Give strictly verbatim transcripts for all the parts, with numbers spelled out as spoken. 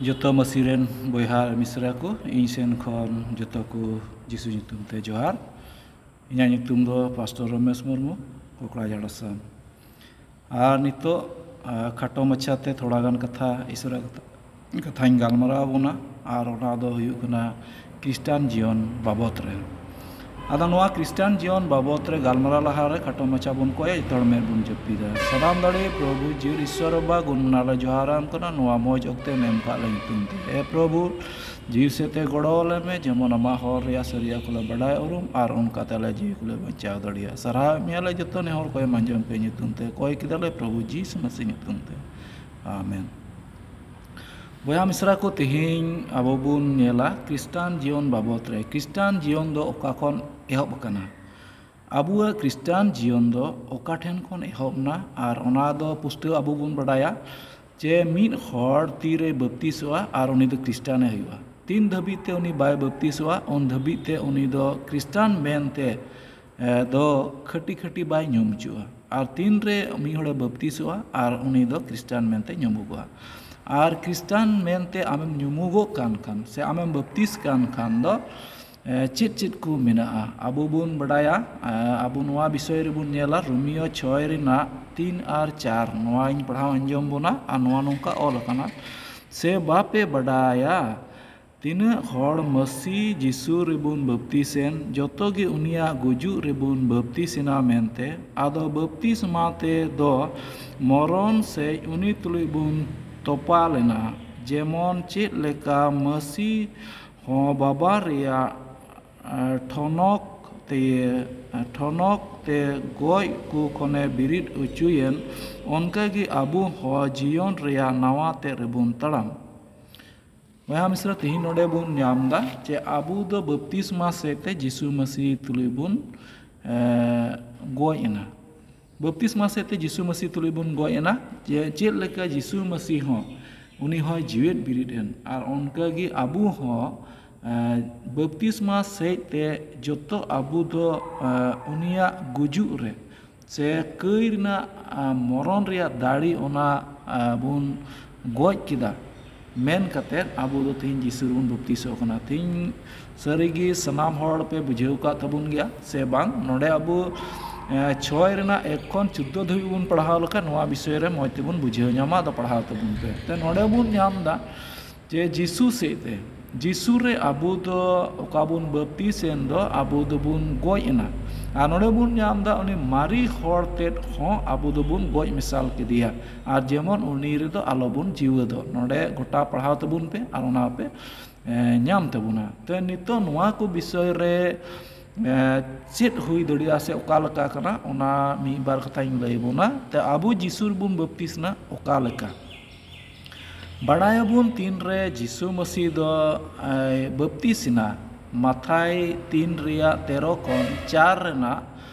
ᱡᱚᱛᱚ ᱢᱟᱹᱥᱤ ᱨᱮᱱ ᱵᱚᱭᱦᱟ ᱟᱨ ᱢᱤᱥᱨᱟ ᱠᱚ, ᱤᱧ ᱥᱮᱱ ᱠᱷᱚᱱ ᱡᱚᱛᱚ ᱠᱚ ᱡᱤᱥᱩ ᱧᱩᱛᱩᱢ ᱛᱮ ᱡᱚᱦᱟᱨ᱾ ᱤᱧᱟᱹᱜ ᱧᱩᱛᱩᱢ ᱫᱚ ᱯᱟᱥᱴᱚᱨ ᱨᱚᱢᱮᱥ ᱢᱩᱨᱢᱩ, ᱠᱚᱠᱲᱟ ᱡᱷᱟᱲᱟᱥᱟᱱ᱾ ᱟᱨ ᱱᱤᱛᱚᱜ, ᱟ, ᱠᱷᱟᱴᱚ ᱢᱟᱪᱷᱟ ᱛᱮ ᱛᱷᱚᱲᱟ ᱜᱟᱱ ᱠᱟᱛᱷᱟ, ᱤᱥᱚᱨᱟᱜ ᱠᱟᱛᱷᱟ, ᱠᱟᱛᱷᱟᱧ ᱜᱟᱞᱢᱟᱨᱟᱣ ᱟᱵᱚᱱᱟ, ᱟᱨ ᱚᱱᱟ ᱫᱚ ᱦᱩᱭᱩᱜ ᱠᱟᱱᱟ ᱠᱷᱨᱤᱥᱴᱟᱱ ᱡᱤᱭᱚᱱ ᱵᱟᱵᱚᱛ ᱨᱮ᱾ ᱟᱫᱚ ᱱᱚᱣᱟ ᱠᱷᱨᱤᱥᱴᱟᱱ ᱡᱤᱭᱚᱱ ᱵᱟᱵᱚᱛ ᱨᱮ ᱜᱟᱞᱢᱟᱨᱟᱣ ᱞᱟᱦᱟ ᱨᱮ ᱠᱷᱟᱴᱚ ᱢᱟᱪᱷᱟ ᱵᱚᱱ ᱠᱚᱭᱟ, ᱡᱚᱛᱚ ᱦᱚᱲ ᱢᱮᱫ ᱵᱚᱱ ᱡᱟᱹᱯᱤᱫᱟ᱾ ᱥᱟᱱᱟᱢ ᱫᱟᱲᱮ ᱯᱨᱚᱵᱷᱩ ᱡᱤᱣᱤ ᱤᱥᱥᱚᱨ ᱵᱟᱵᱟ, ᱜᱩᱱ ᱢᱟᱱᱟᱣ ᱞᱮ ᱡᱚᱦᱟᱨᱟᱢ ᱠᱟᱱᱟ, ᱱᱚᱣᱟ ᱢᱚᱡᱽ ᱚᱠᱛᱮᱢ ᱮᱢ ᱠᱟᱜ ᱞᱮ ᱧᱩᱛᱩᱢ ᱛᱮ᱾ ᱮ ᱯᱨᱚᱵᱷᱩ, ᱡᱤᱣᱤ ᱥᱮᱫ ᱛᱮ ᱜᱚᱲᱚ ᱟᱞᱮ ᱢᱮ, ᱡᱮᱢᱚᱱ ᱟᱢᱟᱜ ᱦᱚᱨ ᱨᱮᱭᱟᱜ ᱥᱟᱹᱨᱤᱭᱟᱜ ᱠᱚᱞᱮ ᱵᱟᱰᱟᱭ ᱩᱨᱩᱢ ᱟᱨ ᱚᱱᱠᱟ ᱛᱮ ᱟᱞᱮ ᱡᱤᱣᱤ ᱠᱚᱞᱮ ᱵᱟᱧᱪᱟᱣ ᱫᱟᱲᱮᱭᱟᱜ᱾ ᱥᱟᱨᱦᱟᱣ ᱢᱮᱭᱟᱞᱮ ᱡᱚᱛᱚ ᱱᱮᱦᱚᱨ ᱠᱚ ᱮᱢ ᱟᱸᱡᱚᱢ ᱯᱮ ᱧᱩᱛᱩᱢ ᱛᱮ, ᱠᱚᱭ ᱠᱮᱫᱟᱞᱮ ᱯᱨᱚᱵᱷᱩ ᱡᱤᱥᱩ ᱢᱟᱹᱥᱤ ᱧᱩᱛᱩᱢ ᱛᱮ᱾ ᱟᱢᱮᱱ᱾ ᱵᱚᱭᱦᱟ ᱢᱤᱥᱨᱟ ᱠᱚ, ᱛᱮᱦᱮᱧ ᱟᱵᱚ ᱵᱚᱱ ᱧᱮᱞᱟ ᱠᱷᱨᱤᱥᱴᱟᱱ ᱡᱤᱭᱚᱱ ᱵᱟᱵᱚᱛ ᱨᱮ᱾ ᱠᱷᱨᱤᱥᱴᱟᱱ ᱡᱤᱭᱚᱱ ᱫᱚ ᱚᱠᱟ ᱠᱷᱚᱱ ᱮᱦᱚᱵ ᱟᱠᱟᱱᱟ? ᱟᱵᱚᱣᱟᱜ ᱠᱷᱨᱤᱥᱴᱟᱱ ᱡᱤᱭᱚᱱ ᱫᱚ ᱚᱠᱟ ᱴᱷᱮᱱ ᱠᱷᱚᱱ ᱮᱦᱚᱵ ᱮᱱᱟ? ᱟᱨ ᱚᱱᱟ ᱫᱚ ᱯᱩᱥᱴᱟᱹᱣ ᱟᱵᱚ ᱵᱚᱱ ᱵᱟᱰᱟᱭᱟ ᱡᱮ ᱢᱤᱫ ᱦᱚᱲ ᱛᱤᱨᱮ ᱵᱟᱯᱛᱤᱥᱚᱜᱼᱟ ᱟᱨ ᱩᱱᱤ ᱫᱚ ᱠᱷᱨᱤᱥᱴᱟᱱᱮ ᱦᱩᱭᱩᱜᱼᱟ᱾ ᱛᱤᱱ ᱫᱷᱟᱹᱵᱤᱡ ᱛᱮ ᱩᱱᱤ ᱵᱟᱭ ᱵᱟᱯᱛᱤᱥᱚᱜᱼᱟ, ᱩᱱ ᱫᱷᱟᱹᱵᱤᱡ ᱛᱮ ᱩᱱᱤ ᱫᱚ ᱠᱷᱨᱤᱥᱴᱟᱱ ᱢᱮᱱᱛᱮ, ᱮ, ᱫᱚ ᱠᱷᱟᱹᱴᱤ ᱠᱷᱟᱹᱴᱤ ᱵᱟᱭ ᱧᱩᱢ ᱦᱚᱪᱚᱜᱼᱟ᱾ ᱟᱨ ᱛᱤᱱ ᱨᱮ ᱢᱤᱫ ᱦᱚᱲᱮ ᱵᱟᱯᱛᱤᱥᱚᱜᱼᱟ ᱟᱨ ᱩᱱᱤ ᱫᱚ ᱠᱷᱨᱤᱥᱴᱟᱱ ᱢᱮᱱᱛᱮ ᱧᱩᱢᱩᱜᱚᱜᱼᱟ᱾ ᱟᱨ ᱠᱷᱨᱤᱥᱴᱟᱱ ᱢᱮᱱᱛᱮ ᱟᱢᱮᱢ ᱧᱩᱢᱩᱜᱚᱜ ᱠᱟᱱ ᱠᱷᱟᱱ ᱥᱮ ᱟᱢᱮᱢ ᱵᱟᱯᱛᱤᱥ ᱠᱟᱱ ᱠᱷᱟᱱ ᱫᱚ, ᱮ, ᱪᱮᱫ ᱪᱮᱫ ᱠᱚ ᱢᱮᱱᱟᱜᱼᱟ? ᱟᱵᱚ ᱵᱚᱱ ᱵᱟᱰᱟᱭᱟ, ᱮ, ᱟᱵᱚ ᱱᱚᱣᱟ ᱵᱤᱥᱚᱭ ᱨᱮᱵᱚᱱ ᱧᱮᱞᱟ, ᱨᱳᱢᱤᱭᱳ ᱪᱷᱚᱭ ᱨᱮᱱᱟᱜ ᱛᱤᱱ ᱟᱨ ᱪᱟᱨ, ᱱᱚᱣᱟᱧ ᱯᱟᱲᱦᱟᱣ ᱟᱸᱡᱚᱢ ᱵᱚᱱᱟ᱾ ᱟᱨ ᱱᱚᱣᱟ ᱱᱚᱝᱠᱟ ᱚᱞ ᱟᱠᱟᱱᱟ, "ᱥᱮ ᱵᱟᱯᱮ ᱵᱟᱰᱟᱭᱟ ᱛᱤᱱᱟᱹᱜ ᱦᱚᱲ ᱢᱟᱹᱥᱤ ᱡᱤᱥᱩ ᱨᱮᱵᱚᱱ ᱵᱟᱯᱛᱤᱥᱮᱱ, ᱡᱚᱛᱚ ᱜᱮ ᱩᱱᱤᱭᱟᱜ ᱜᱩᱡᱩᱜ ᱨᱮᱵᱚᱱ ᱵᱟᱯᱛᱤᱥᱮᱱᱟ ᱢᱮᱱᱛᱮ? ᱟᱫᱚ ᱵᱟᱯᱛᱤᱥᱢᱟ ᱛᱮ ᱫᱚ ᱢᱚᱨᱚᱱ ᱥᱮᱡ ᱩᱱᱤ ᱛᱩᱞᱩᱡ ᱵᱚᱱ ᱛᱚᱯᱟ ᱞᱮᱱᱟ, ᱡᱮᱢᱚᱱ ᱪᱮᱫ ᱞᱮᱠᱟ ᱢᱟᱹᱥᱤ ᱦᱚᱸ ᱵᱟᱵᱟ ᱨᱮᱭᱟᱜ, ᱮ, ᱴᱷᱚᱱᱚᱠ ᱛᱮ, ᱴᱷᱚᱱᱚᱠ ᱛᱮ ᱜᱚᱡ ᱠᱚ ᱠᱷᱚᱱᱮ ᱵᱮᱨᱮᱫ ᱚᱪᱚᱭᱮᱱ, ᱚᱱᱠᱟᱜᱮ ᱟᱵᱚ ᱦᱚᱸ ᱡᱤᱭᱚᱱ ᱨᱮᱭᱟᱜ ᱱᱟᱣᱟ ᱛᱮ ᱨᱮᱵᱚᱱ ᱛᱟᱲᱟᱢ᱾" ᱵᱚᱭᱦᱟ ᱢᱤᱥᱨᱟ, ᱛᱮᱦᱮᱧ ᱱᱚᱰᱮ ᱵᱚᱱ ᱧᱟᱢ ᱮᱫᱟ ᱡᱮ ᱟᱵᱚ ᱫᱚ ᱵᱟᱯᱛᱤᱥᱢᱟ ᱥᱮᱫ ᱛᱮ ᱡᱤᱥᱩ ᱢᱟᱹᱥᱤ ᱛᱩᱞᱩᱡ ᱵᱚᱱ, ᱮ, ᱜᱚᱡ ᱮᱱᱟ᱾ ᱵᱟᱯᱛᱤᱥᱢᱟ ᱥᱮᱫ ᱛᱮ ᱡᱤᱥᱩ ᱢᱟᱹᱥᱤ ᱛᱩᱞᱩᱡ ᱵᱚᱱ ᱜᱚᱡ ᱮᱱᱟ, ᱡᱮ ᱪᱮᱫ ᱞᱮᱠᱟ ᱡᱤᱥᱩ ᱢᱟᱹᱥᱤ ᱦᱚᱸ, ᱩᱱᱤ ᱦᱚᱸᱭ ᱡᱤᱣᱮᱫ ᱵᱮᱨᱮᱫ ᱮᱱ, ᱟᱨ ᱚᱱᱠᱟᱜᱮ ᱟᱵᱚ ᱦᱚᱸ, ᱮ, ᱵᱟᱯᱛᱤᱥᱢᱟ ᱥᱮᱫ ᱛᱮ ᱡᱚᱛᱚ ᱟᱵᱚ ᱫᱚ, ᱮ, ᱩᱱᱤᱭᱟᱜ ᱜᱩᱡᱩᱜ ᱨᱮ ᱥᱮ ᱠᱟᱹᱭ ᱨᱮᱱᱟᱜ, ᱟ, ᱢᱚᱨᱚᱱ ᱨᱮᱭᱟᱜ ᱫᱟᱲᱮ, ᱚᱱᱟ, ᱟ, ᱵᱚᱱ ᱜᱚᱡ ᱠᱮᱫᱟ᱾ ᱢᱮᱱ ᱠᱟᱛᱮᱫ ᱟᱵᱚ ᱫᱚ ᱛᱮᱦᱮᱧ ᱡᱤᱥᱩ ᱨᱮᱵᱚᱱ ᱵᱟᱯᱛᱤᱥᱚᱜ ᱠᱟᱱᱟ᱾ ᱛᱮᱦᱮᱧ ᱥᱟᱹᱨᱤᱜᱮ ᱥᱟᱱᱟᱢ ᱦᱚᱲ ᱯᱮ ᱵᱩᱡᱷᱟᱹᱣ ᱠᱟᱜ ᱛᱟᱵᱚᱱ ᱜᱮᱭᱟ ᱥᱮ ᱵᱟᱝ? ᱱᱚᱰᱮ ᱟᱵᱚ, ᱮ, ᱪᱷᱚᱭ ᱨᱮᱱᱟᱜ ᱮᱠ ᱠᱷᱚᱱ ᱪᱳᱫᱽᱫᱳ ᱫᱷᱟᱹᱵᱤᱡ ᱵᱚᱱ ᱯᱟᱲᱦᱟᱣ ᱞᱮᱠᱷᱟᱱ ᱱᱚᱣᱟ ᱵᱤᱥᱚᱭ ᱨᱮ ᱢᱚᱡᱽ ᱛᱮᱵᱚᱱ ᱵᱩᱡᱷᱟᱹᱣ ᱧᱟᱢᱟ᱾ ᱟᱫᱚ ᱯᱟᱲᱦᱟᱣ ᱛᱟᱵᱚᱱ ᱯᱮ᱾ ᱛᱮ ᱱᱚᱰᱮ ᱵᱚᱱ ᱧᱟᱢ ᱮᱫᱟ ᱡᱮ ᱡᱤᱥᱩ ᱥᱮᱫ ᱛᱮ, ᱡᱤᱥᱩ ᱨᱮ ᱟᱵᱚ ᱫᱚ ᱚᱠᱟ ᱵᱚᱱ ᱵᱟᱯᱛᱤᱥ ᱮᱱ ᱫᱚ, ᱟᱵᱚ ᱫᱚᱵᱚᱱ ᱜᱚᱡ ᱮᱱᱟ᱾ ᱟᱨ ᱱᱚᱰᱮ ᱵᱚᱱ ᱧᱟᱢ ᱮᱫᱟ, ᱩᱱᱤ ᱢᱟᱨᱮ ᱦᱚᱲ ᱛᱮᱫ ᱦᱚᱸ ᱟᱵᱚ ᱫᱚᱵᱚᱱ ᱜᱚᱡ ᱢᱮᱥᱟᱞ ᱠᱮᱫᱮᱭᱟ᱾ ᱟᱨ ᱡᱮᱢᱚᱱ ᱩᱱᱤ ᱨᱮᱫᱚ ᱟᱞᱚᱵᱚᱱ ᱡᱤᱣᱮᱫᱚᱜ᱾ ᱱᱚᱰᱮ ᱜᱚᱴᱟ ᱯᱟᱲᱦᱟᱣ ᱛᱟᱵᱚᱱ ᱯᱮ ᱟᱨ ᱚᱱᱟ ᱯᱮ, ᱮ, ᱧᱟᱢ ᱛᱟᱵᱚᱱᱟ᱾ ᱛᱚ, ᱱᱤᱛᱚᱜ ᱱᱚᱣᱟ ᱠᱚ ᱵᱤᱥᱚᱭ ᱨᱮ, ᱮ, ᱪᱮᱫ ᱦᱩᱭ ᱫᱟᱲᱮᱭᱟᱜᱼᱟ ᱥᱮ ᱚᱠᱟ ᱞᱮᱠᱟ ᱠᱟᱱᱟ, ᱚᱱᱟ ᱢᱤᱫ ᱵᱟᱨ ᱠᱟᱛᱷᱟᱧ ᱞᱟᱹᱭ ᱟᱵᱚᱱᱟ᱾ ᱛᱚ, ᱟᱵᱚ ᱡᱤᱥᱩ ᱨᱮᱵᱚᱱ ᱵᱟᱯᱛᱤᱥ ᱮᱱᱟ ᱚᱠᱟ ᱞᱮᱠᱟ? ᱵᱟᱲᱟᱭᱟᱵᱚᱱ ᱛᱤᱱᱨᱮ ᱡᱤᱥᱩ ᱢᱟᱹᱥᱤ ᱫᱚ, ᱮ, ᱵᱟᱯᱛᱤᱥ ᱮᱱᱟ, ᱢᱟᱛᱷᱟᱭ ᱛᱤᱱ ᱨᱮᱭᱟᱜ ᱛᱮᱨᱚ ᱠᱷᱚᱱ ᱪᱟᱨ ᱨᱮᱱᱟᱜ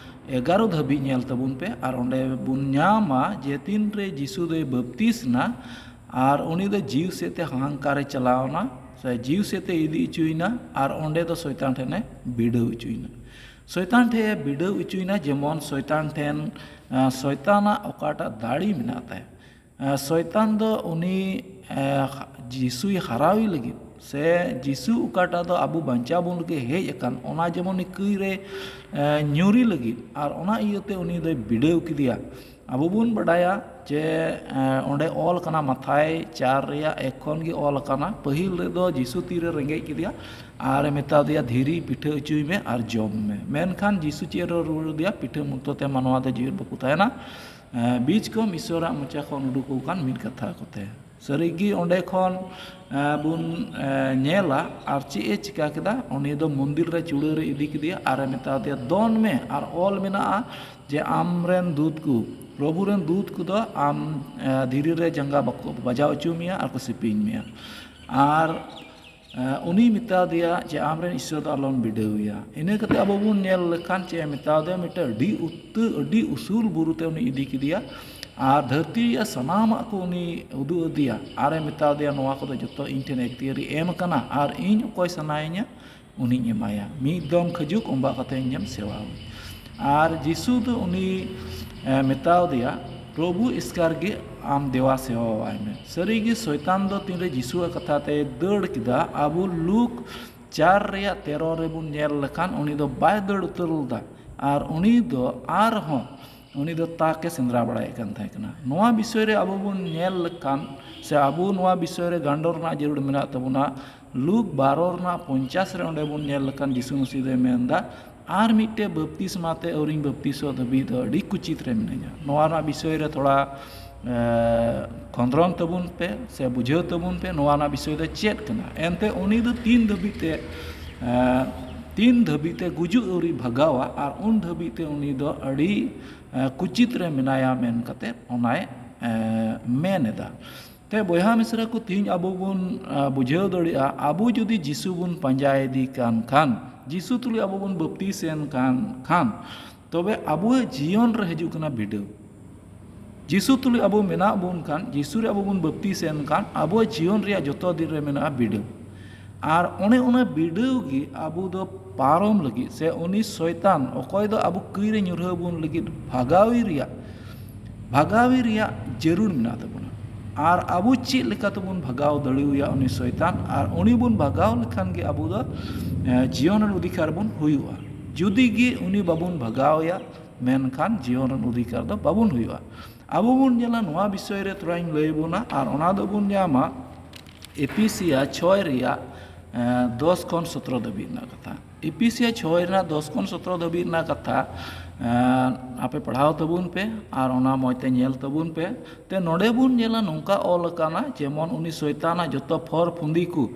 ᱮᱜᱟᱨᱚ ᱫᱷᱟᱹᱵᱤᱡ ᱧᱮᱞ ᱛᱟᱵᱚᱱ ᱯᱮ᱾ ᱟᱨ ᱚᱸᱰᱮ ᱵᱚᱱ ᱧᱟᱢᱟ ᱡᱮ ᱛᱤᱱᱨᱮ ᱡᱤᱥᱩ ᱫᱚᱭ ᱵᱟᱯᱛᱤᱥ ᱮᱱᱟ, ᱟᱨ ᱩᱱᱤ ᱫᱚ ᱡᱤᱣ ᱥᱮᱫ ᱛᱮ ᱦᱟᱦᱟᱝᱠᱟᱨᱮ ᱪᱟᱞᱟᱣ ᱮᱱᱟ, ᱥᱮ ᱡᱤᱣ ᱥᱮᱫ ᱛᱮ ᱤᱫᱤ ᱦᱚᱪᱚᱭᱮᱱᱟ, ᱟᱨ ᱚᱸᱰᱮ ᱫᱚ ᱥᱚᱭᱛᱟᱱ ᱴᱷᱮᱱᱮ ᱵᱤᱰᱟᱹᱣ ᱦᱚᱪᱚᱭᱮᱱᱟ᱾ ᱥᱚᱭᱛᱟᱱ ᱴᱷᱮᱱ ᱮ ᱵᱤᱰᱟᱹᱣ ᱦᱚᱪᱚᱭᱮᱱᱟ, ᱡᱮᱢᱚᱱ ᱥᱚᱭᱛᱟᱱ ᱴᱷᱮᱱ, ᱮ, ᱥᱚᱭᱛᱟᱱᱟᱜ ᱚᱠᱟᱴᱟᱜ ᱫᱟᱲᱮ ᱢᱮᱱᱟᱜ ᱛᱟᱭᱟ, ᱮ, ᱥᱚᱭᱛᱟᱱ ᱫᱚ ᱩᱱᱤ, ᱮ, ᱡᱤᱥᱩᱭ ᱦᱟᱨᱟᱣᱮ ᱞᱟᱹᱜᱤᱫ, ᱥᱮ ᱡᱤᱥᱩ ᱚᱠᱟᱴᱟᱜ ᱫᱚ ᱟᱵᱚ ᱵᱟᱧᱪᱟᱣ ᱵᱚᱱ ᱞᱟᱹᱜᱤᱫ ᱦᱮᱡ ᱟᱠᱟᱱ, ᱚᱱᱟ ᱡᱮᱢᱚᱱ ᱩᱱᱤ ᱠᱟᱹᱭ ᱨᱮ, ᱮ, ᱧᱩᱨᱤ ᱞᱟᱹᱜᱤᱫ, ᱟᱨ ᱚᱱᱟ ᱤᱭᱟᱹᱛᱮ ᱩᱱᱤ ᱫᱚᱭ ᱵᱤᱰᱟᱹᱣ ᱠᱮᱫᱮᱭᱟ᱾ ᱟᱵᱚ ᱵᱚᱱ ᱵᱟᱰᱟᱭᱟ ᱡᱮ, ᱮ, ᱚᱸᱰᱮ ᱚᱞ ᱟᱠᱟᱱᱟ, ᱢᱟᱛᱷᱟᱭ ᱪᱟᱨ ᱨᱮᱭᱟᱜ ᱮᱠ ᱠᱷᱚᱱ ᱜᱮ ᱚᱞ ᱟᱠᱟᱱᱟ, ᱯᱟᱹᱦᱤᱞ ᱨᱮᱫᱚ ᱡᱤᱥᱩ ᱛᱤᱨᱮ ᱨᱮᱸᱜᱮᱡ ᱠᱮᱫᱮᱭᱟ ᱟᱨ ᱮ ᱢᱮᱛᱟ ᱫᱮᱭᱟ, "ᱫᱷᱤᱨᱤ ᱯᱤᱴᱷᱟᱹ ᱦᱚᱪᱚᱭ ᱢᱮ ᱟᱨ ᱡᱚᱢ ᱢᱮ᱾" ᱢᱮᱱᱠᱷᱟᱱ ᱡᱤᱥᱩ ᱪᱮᱫ ᱮ ᱨᱚᱲ ᱨᱩᱣᱟᱹᱲ ᱟᱫᱮᱭᱟ? ᱯᱤᱴᱷᱟᱹ ᱢᱚᱛᱚ ᱛᱮ ᱢᱟᱱᱣᱟ ᱫᱚ ᱡᱤᱣᱮᱫ ᱵᱟᱠᱚ ᱛᱟᱦᱮᱱᱟ᱾ ᱮ, ᱵᱤᱪ ᱠᱚᱢ ᱤᱥᱚᱨᱟᱜ ᱢᱚᱪᱟ ᱠᱷᱚᱱ ᱩᱰᱩᱠᱚᱜ ᱠᱟᱱ ᱢᱤᱫ ᱠᱟᱛᱷᱟ ᱠᱚᱛᱮ᱾ ᱥᱟᱹᱨᱤᱜᱮ ᱚᱸᱰᱮ ᱠᱷᱚᱱ, ᱮ, ᱵᱚᱱ, ᱮ, ᱧᱮᱞᱟ᱾ ᱟᱨ ᱪᱮᱫ ᱮ ᱪᱤᱠᱟ ᱠᱮᱫᱟ? ᱩᱱᱤ ᱫᱚ ᱢᱚᱱᱫᱤᱨ ᱨᱮ ᱪᱩᱲᱟᱹ ᱨᱮ ᱤᱫᱤ ᱠᱮᱫᱮᱭᱟ ᱟᱨ ᱮ ᱢᱮᱛᱟ ᱫᱮᱭᱟ, "ᱫᱚᱱ ᱢᱮ, ᱟᱨ ᱚᱞ ᱢᱮᱱᱟᱜᱼᱟ ᱡᱮ ᱟᱢ ᱨᱮᱱ ᱫᱩᱛ ᱠᱚ, ᱯᱨᱚᱵᱷᱩ ᱨᱮᱱ ᱫᱩᱛ ᱠᱚᱫᱚ ᱟᱢ, ᱮ, ᱫᱷᱤᱨᱤ ᱨᱮ ᱡᱟᱸᱜᱟ ᱵᱟᱠᱚ ᱵᱟᱡᱟᱣ ᱦᱚᱪᱚ ᱢᱮᱭᱟ ᱟᱨ ᱠᱚ ᱥᱤᱯᱤᱧ ᱢᱮᱭᱟ᱾" ᱟᱨ ᱮ, ᱩᱱᱤᱭ ᱢᱮᱛᱟ ᱫᱮᱭᱟ ᱡᱮ, "ᱟᱢᱨᱮᱱ ᱤᱥᱥᱚᱨ ᱫᱚ ᱟᱞᱚᱢ ᱵᱤᱰᱟᱹᱣᱮᱭᱟ᱾" ᱤᱱᱟᱹ ᱠᱟᱛᱮ ᱟᱵᱚ ᱵᱚᱱ ᱧᱮᱞ ᱞᱮᱠᱷᱟᱱ ᱪᱮᱫ ᱮ ᱢᱮᱛᱟ ᱫᱮᱭᱟ? ᱢᱤᱫᱴᱮᱱ ᱟᱹᱰᱤ ᱩᱛᱟᱹ-, ᱟᱹᱰᱤ ᱩᱥᱩᱞ ᱵᱩᱨᱩ ᱛᱮ ᱩᱱᱤ ᱤᱫᱤ ᱠᱮᱫᱮᱭᱟ ᱟᱨ ᱫᱷᱟᱹᱨᱛᱤ ᱨᱮᱭᱟᱜ ᱥᱟᱱᱟᱢᱟᱜ ᱠᱚ ᱩᱱᱤ ᱩᱫᱩᱜ ᱟᱫᱮᱭᱟ ᱟᱨ ᱮ ᱢᱮᱛᱟ ᱫᱮᱭᱟ, "ᱱᱚᱣᱟ ᱠᱚᱫᱚ ᱡᱚᱛᱚ ᱤᱧ ᱴᱷᱮᱱ ᱮᱠᱛᱤᱭᱟᱨᱤ ᱮᱢ ᱟᱠᱟᱱᱟ ᱟᱨ ᱤᱧ ᱚᱠᱚᱭ ᱥᱟᱱᱟᱭᱤᱧᱟ ᱩᱱᱤᱧ ᱮᱢᱟᱭᱟ᱾ ᱢᱤᱫ ᱫᱚᱢ ᱠᱷᱟᱹᱡᱩᱠ ᱚᱢᱵᱟ ᱠᱟᱛᱮ ᱤᱧᱮᱢ ᱥᱮᱵᱟᱣᱟᱹᱧ᱾" ᱟᱨ ᱡᱤᱥᱩ ᱫᱚ ᱩᱱᱤ, ᱮ, ᱢᱮᱛᱟᱣ ᱫᱮᱭᱟ, "ᱯᱨᱚᱵᱷᱩ ᱮᱥᱠᱟᱨ ᱜᱮ ᱟᱢ ᱫᱮᱣᱟ ᱥᱮᱣᱟᱣᱟᱭ ᱢᱮ᱾ ᱥᱟᱹᱨᱤᱜᱮ ᱥᱚᱭᱛᱟᱱ ᱫᱚ ᱛᱤᱱᱨᱮ ᱡᱤᱥᱩᱣᱟᱜ ᱠᱟᱛᱷᱟ ᱛᱮᱭ ᱫᱟᱹᱲ ᱠᱮᱫᱟ, ᱟᱵᱚ ᱞᱩᱠ ᱪᱟᱨ ᱨᱮᱭᱟᱜ ᱛᱮᱨᱚ ᱨᱮᱵᱚᱱ ᱧᱮᱞ ᱞᱮᱠᱷᱟᱱ ᱩᱱᱤ ᱫᱚ ᱵᱟᱭ ᱫᱟᱹᱲ ᱩᱛᱟᱹᱨ ᱞᱮᱫᱟ, ᱟᱨ ᱩᱱᱤ ᱫᱚ ᱟᱨᱦᱚᱸ ᱩᱱᱤ ᱫᱚ ᱛᱟᱠ ᱮ ᱥᱮᱸᱫᱽᱨᱟ ᱵᱟᱲᱟᱭᱮᱫ ᱠᱟᱱ ᱛᱟᱦᱮᱸ ᱠᱟᱱᱟ᱾ ᱱᱚᱣᱟ ᱵᱤᱥᱚᱭ ᱨᱮ ᱟᱵᱚ ᱵᱚᱱ ᱧᱮᱞ ᱞᱮᱠᱷᱟᱱ ᱥᱮ ᱟᱵᱚ ᱱᱚᱣᱟ ᱵᱤᱥᱚᱭ ᱨᱮ ᱜᱟᱱᱰᱚ ᱨᱮᱱᱟᱜ ᱡᱟᱹᱨᱩᱲ ᱢᱮᱱᱟᱜ ᱛᱟᱵᱚᱱᱟ, ᱞᱩᱠ ᱵᱟᱨᱚ ᱨᱮᱱᱟᱜ ᱯᱚᱧᱪᱟᱥ ᱨᱮ ᱚᱸᱰᱮ ᱵᱚᱱ ᱧᱮᱞ ᱞᱮᱠᱷᱟᱱ ᱡᱤᱥᱩ ᱢᱟᱹᱥᱤ ᱫᱚᱭ ᱢᱮᱱᱫᱟ, ᱟᱨ ᱢᱤᱫᱴᱮᱡ ᱵᱟᱯᱛᱤᱥᱢᱟ ᱛᱮ ᱟᱹᱣᱨᱤᱧ ᱵᱟᱯᱛᱤᱥᱚᱜ ᱫᱷᱟᱹᱵᱤᱡ ᱫᱚ ᱟᱹᱰᱤ ᱠᱩᱪᱤᱛ ᱨᱮ ᱢᱤᱱᱟᱹᱧᱟ᱾ ᱱᱚᱣᱟ ᱨᱮᱱᱟᱜ ᱵᱤᱥᱚᱭ ᱨᱮ ᱛᱷᱚᱲᱟ ᱮ, ᱠᱷᱚᱸᱫᱽᱨᱚᱱ ᱛᱟᱵᱚᱱ ᱯᱮ ᱥᱮ ᱵᱩᱡᱷᱟᱹᱣ ᱛᱟᱵᱚᱱ ᱯᱮ, ᱱᱚᱣᱟ ᱨᱮᱱᱟᱜ ᱵᱤᱥᱚᱭ ᱫᱚ ᱪᱮᱫ ᱠᱟᱱᱟ᱾ ᱮᱱᱛᱮ ᱩᱱᱤ ᱫᱚ ᱛᱤᱱ ᱫᱷᱟᱹᱵᱤᱡ ᱛᱮ ᱮ, ᱛᱤᱱ ᱫᱷᱟᱹᱵᱤᱡ ᱛᱮ ᱜᱩᱡᱩᱜ ᱟᱹᱣᱨᱤ ᱵᱷᱟᱜᱟᱣᱟ, ᱟᱨ ᱩᱱ ᱫᱷᱟᱹᱵᱤᱡ ᱛᱮ ᱩᱱᱤ ᱫᱚ ᱟᱹᱰᱤ ᱮ, ᱠᱩᱪᱤᱛ ᱨᱮ ᱢᱮᱱᱟᱭᱟ ᱢᱮᱱ ᱠᱟᱛᱮ ᱚᱱᱟᱭ ᱮ, ᱢᱮᱱ ᱮᱫᱟ᱾ ᱛᱮ ᱵᱚᱭᱦᱟ ᱢᱤᱥᱨᱟ ᱠᱚ, ᱛᱮᱦᱮᱧ ᱟᱵᱚ ᱵᱚᱱ ᱮ, ᱵᱩᱡᱷᱟᱹᱣ ᱫᱟᱲᱮᱭᱟᱜᱼᱟ, ᱟᱵᱚ ᱡᱩᱫᱤ ᱡᱤᱥᱩ ᱵᱚᱱ ᱯᱟᱸᱡᱟ ᱤᱫᱤ ᱠᱟᱱ ᱠᱷᱟᱱ, ᱡᱤᱥᱩ ᱛᱩᱞᱩᱡ ᱟᱵᱚ ᱵᱚᱱ ᱵᱟᱯᱛᱤᱥ ᱮᱱ ᱠᱟᱱ ᱠᱷᱟᱱ, ᱛᱚᱵᱮ ᱟᱵᱚᱣᱟᱜ ᱡᱤᱭᱚᱱ ᱨᱮ ᱦᱤᱡᱩᱜ ᱠᱟᱱᱟ ᱵᱤᱰᱟᱹᱣ᱾ ᱡᱤᱥᱩ ᱛᱩᱞᱩᱡ ᱟᱵᱚ ᱢᱮᱱᱟᱜ ᱵᱚᱱ ᱠᱷᱟᱱ, ᱡᱤᱥᱩ ᱨᱮ ᱟᱵᱚ ᱵᱚᱱ ᱵᱟᱯᱛᱤᱥ ᱮᱱ ᱠᱷᱟᱱ, ᱟᱵᱚᱣᱟᱜ ᱡᱤᱭᱚᱱ ᱨᱮᱭᱟᱜ ᱡᱚᱛᱚ ᱫᱤᱱ ᱨᱮ ᱢᱮᱱᱟᱜᱼᱟ ᱵᱤᱰᱟᱹᱣ᱾ ᱟᱨ ᱚᱱᱮ ᱚᱱᱟ ᱵᱤᱰᱟᱹᱣ ᱜᱮ ᱟᱵᱚ ᱫᱚ ᱯᱟᱨᱚᱢ ᱞᱟᱹᱜᱤᱫ ᱥᱮ ᱩᱱᱤ ᱥᱚᱭᱛᱟᱱ ᱚᱠᱚᱭ ᱫᱚ ᱟᱵᱚ ᱠᱟᱹᱭ ᱨᱮ ᱧᱩᱨᱦᱟᱹ ᱵᱚᱱ ᱞᱟᱹᱜᱤᱫ ᱵᱷᱟᱜᱟᱣᱤ ᱨᱮᱭᱟᱜ, ᱵᱷᱟᱜᱟᱣᱤ ᱨᱮᱭᱟᱜ ᱡᱟᱹᱨᱩᱲ ᱢᱮᱱᱟᱜ ᱛᱟᱵᱚᱱᱟ᱾ ᱟᱨ ᱟᱵᱚ ᱪᱮᱫ ᱞᱮᱠᱟ ᱛᱮᱵᱚᱱ ᱵᱷᱟᱜᱟᱣ ᱫᱟᱲᱮᱣᱟᱭᱟ ᱩᱱᱤ ᱥᱚᱭᱛᱟᱱ, ᱟᱨ ᱩᱱᱤ ᱵᱚᱱ ᱵᱷᱟᱜᱟᱣ ᱞᱮᱠᱷᱟᱱ ᱜᱮ ᱟᱵᱚ ᱫᱚ ᱮ, ᱡᱤᱭᱚᱱ ᱨᱮᱱ ᱚᱫᱷᱤᱠᱟᱨ ᱵᱚᱱ ᱦᱩᱭᱩᱜᱼᱟ᱾ ᱡᱩᱫᱤ ᱜᱮ ᱩᱱᱤ ᱵᱟᱵᱚᱱ ᱵᱷᱟᱜᱟᱣᱮᱭᱟ, ᱢᱮᱱᱠᱷᱟᱱ ᱡᱤᱭᱚᱱ ᱨᱮᱱ ᱚᱫᱷᱤᱠᱟᱨ ᱫᱚ ᱵᱟᱵᱚᱱ ᱦᱩᱭᱩᱜᱼᱟ᱾ ᱟᱵᱚ ᱵᱚᱱ ᱧᱮᱞᱟ ᱱᱚᱣᱟ ᱵᱤᱥᱚᱭ ᱨᱮ ᱛᱷᱚᱲᱟᱧ ᱞᱟᱹᱭ ᱟᱵᱚᱱᱟ, ᱟᱨ ᱚᱱᱟ ᱫᱚᱵᱚᱱ ᱧᱟᱢᱟ ᱮᱯᱤᱥᱤᱭᱟ ᱪᱷᱚᱭ ᱨᱮᱭᱟᱜ ᱮ, ᱫᱚᱥ ᱠᱷᱚᱱ ᱥᱚᱛᱨᱚ ᱫᱷᱟᱹᱵᱤᱡ ᱨᱮᱱᱟᱜ ᱠᱟᱛᱷᱟ᱾ ᱮᱯᱤᱥᱤᱭᱟ ᱪᱷᱚᱭ ᱨᱮᱱᱟᱜ ᱫᱚᱥ ᱠᱷᱚᱱ ᱥᱚᱛᱨᱚ ᱫᱷᱟᱹᱵᱤᱡ ᱨᱮᱱᱟᱜ ᱠᱟᱛᱷᱟ ᱮ, ᱟᱯᱮ ᱯᱟᱲᱦᱟᱣ ᱛᱟᱵᱚᱱ ᱯᱮ ᱟᱨ ᱚᱱᱟ ᱢᱚᱡᱽ ᱛᱮ ᱧᱮᱞ ᱛᱟᱵᱚᱱ ᱯᱮ᱾ ᱛᱮ ᱱᱚᱰᱮ ᱵᱚᱱ ᱧᱮᱞᱟ ᱱᱚᱝᱠᱟ ᱚᱞ ᱟᱠᱟᱱᱟ, ᱡᱮᱢᱚᱱ ᱩᱱᱤ ᱥᱚᱭᱛᱟᱱᱟᱜ ᱡᱚᱛᱚ ᱯᱷᱚᱨ ᱯᱷᱩᱸᱫᱤ ᱠᱚ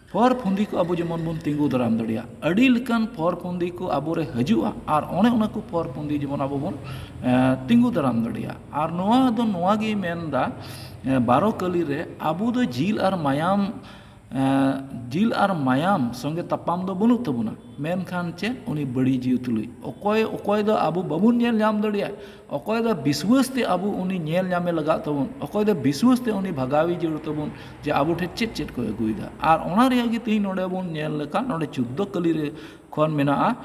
ᱯᱷᱚᱨ ᱯᱷᱩᱸᱫᱤ ᱠᱚ ᱟᱵᱚ ᱡᱮᱢᱚᱱ ᱵᱚᱱ ᱛᱤᱸᱜᱩ ᱫᱟᱨᱟᱢ ᱫᱟᱲᱮᱭᱟᱜᱼᱟ᱾ ᱟᱹᱰᱤ ᱞᱮᱠᱟᱱ ᱯᱷᱚᱨ ᱯᱷᱩᱸᱫᱤ ᱠᱚ ᱟᱵᱚ ᱨᱮ ᱦᱤᱡᱩᱜᱼᱟ, ᱟᱨ ᱚᱱᱮ ᱚᱱᱟ ᱠᱚ ᱯᱷᱚᱨ ᱯᱷᱩᱸᱫᱤ ᱡᱮᱢᱚᱱ ᱟᱵᱚ ᱵᱚᱱ ᱮ, ᱛᱤᱸᱜᱩ ᱫᱟᱨᱟᱢ ᱫᱟᱲᱮᱭᱟᱜᱼᱟ᱾ ᱟᱨ ᱱᱚᱣᱟ ᱫᱚ ᱱᱚᱣᱟ ᱜᱮᱭ ᱢᱮᱱᱫᱟ, ᱮ, ᱵᱟᱨᱚ ᱠᱟᱹᱞᱤ ᱨᱮ ᱟᱵᱚ ᱫᱚ ᱡᱤᱞ ᱟᱨ ᱢᱟᱭᱟᱢ, ᱮ, ᱡᱤᱞ ᱟᱨ ᱢᱟᱭᱟᱢ ᱥᱚᱸᱜᱮ ᱛᱟᱯᱟᱢ ᱫᱚ ᱵᱟᱹᱱᱩᱜ ᱛᱟᱵᱚᱱᱟ, ᱢᱮᱱᱠᱷᱟᱱ ᱪᱮᱫ ᱩᱱᱤ ᱵᱟᱹᱲᱤᱡ ᱡᱤᱣᱤ ᱛᱩᱞᱩᱡ᱾ ᱚᱠᱚᱭ ᱚᱠᱚᱭ ᱫᱚ ᱟᱵᱚ ᱵᱟᱵᱚᱱ ᱧᱮᱞ ᱧᱟᱢ ᱫᱟᱲᱮᱭᱟᱜᱼᱟ, ᱚᱠᱚᱭ ᱫᱚ ᱵᱤᱥᱣᱟᱹᱥ ᱛᱮ ᱟᱵᱚ ᱩᱱᱤ ᱧᱮᱞ ᱧᱟᱢᱮ ᱞᱟᱜᱟᱜ ᱛᱟᱵᱚᱱ, ᱚᱠᱚᱭ ᱫᱚ ᱵᱤᱥᱣᱟᱹᱥ ᱛᱮ ᱩᱱᱤ ᱵᱷᱟᱜᱟᱣᱤ ᱡᱟᱹᱨᱩᱲ ᱛᱟᱵᱚᱱ, ᱡᱮ ᱟᱵᱚ ᱴᱷᱮᱱ ᱪᱮᱫ ᱪᱮᱫ ᱠᱚᱭ ᱟᱹᱜᱩᱭᱮᱫᱟ᱾ ᱟᱨ ᱚᱱᱟ ᱨᱮᱭᱟᱜ ᱜᱮ ᱛᱮᱦᱮᱧ ᱱᱚᱰᱮ ᱵᱚᱱ ᱧᱮᱞ ᱞᱮᱠᱷᱟᱱ ᱱᱚᱰᱮ ᱪᱳᱫᱽᱫᱳ ᱠᱟᱹᱞᱤ ᱨᱮ ᱠᱷᱚᱱ ᱢᱮᱱᱟᱜᱼᱟ,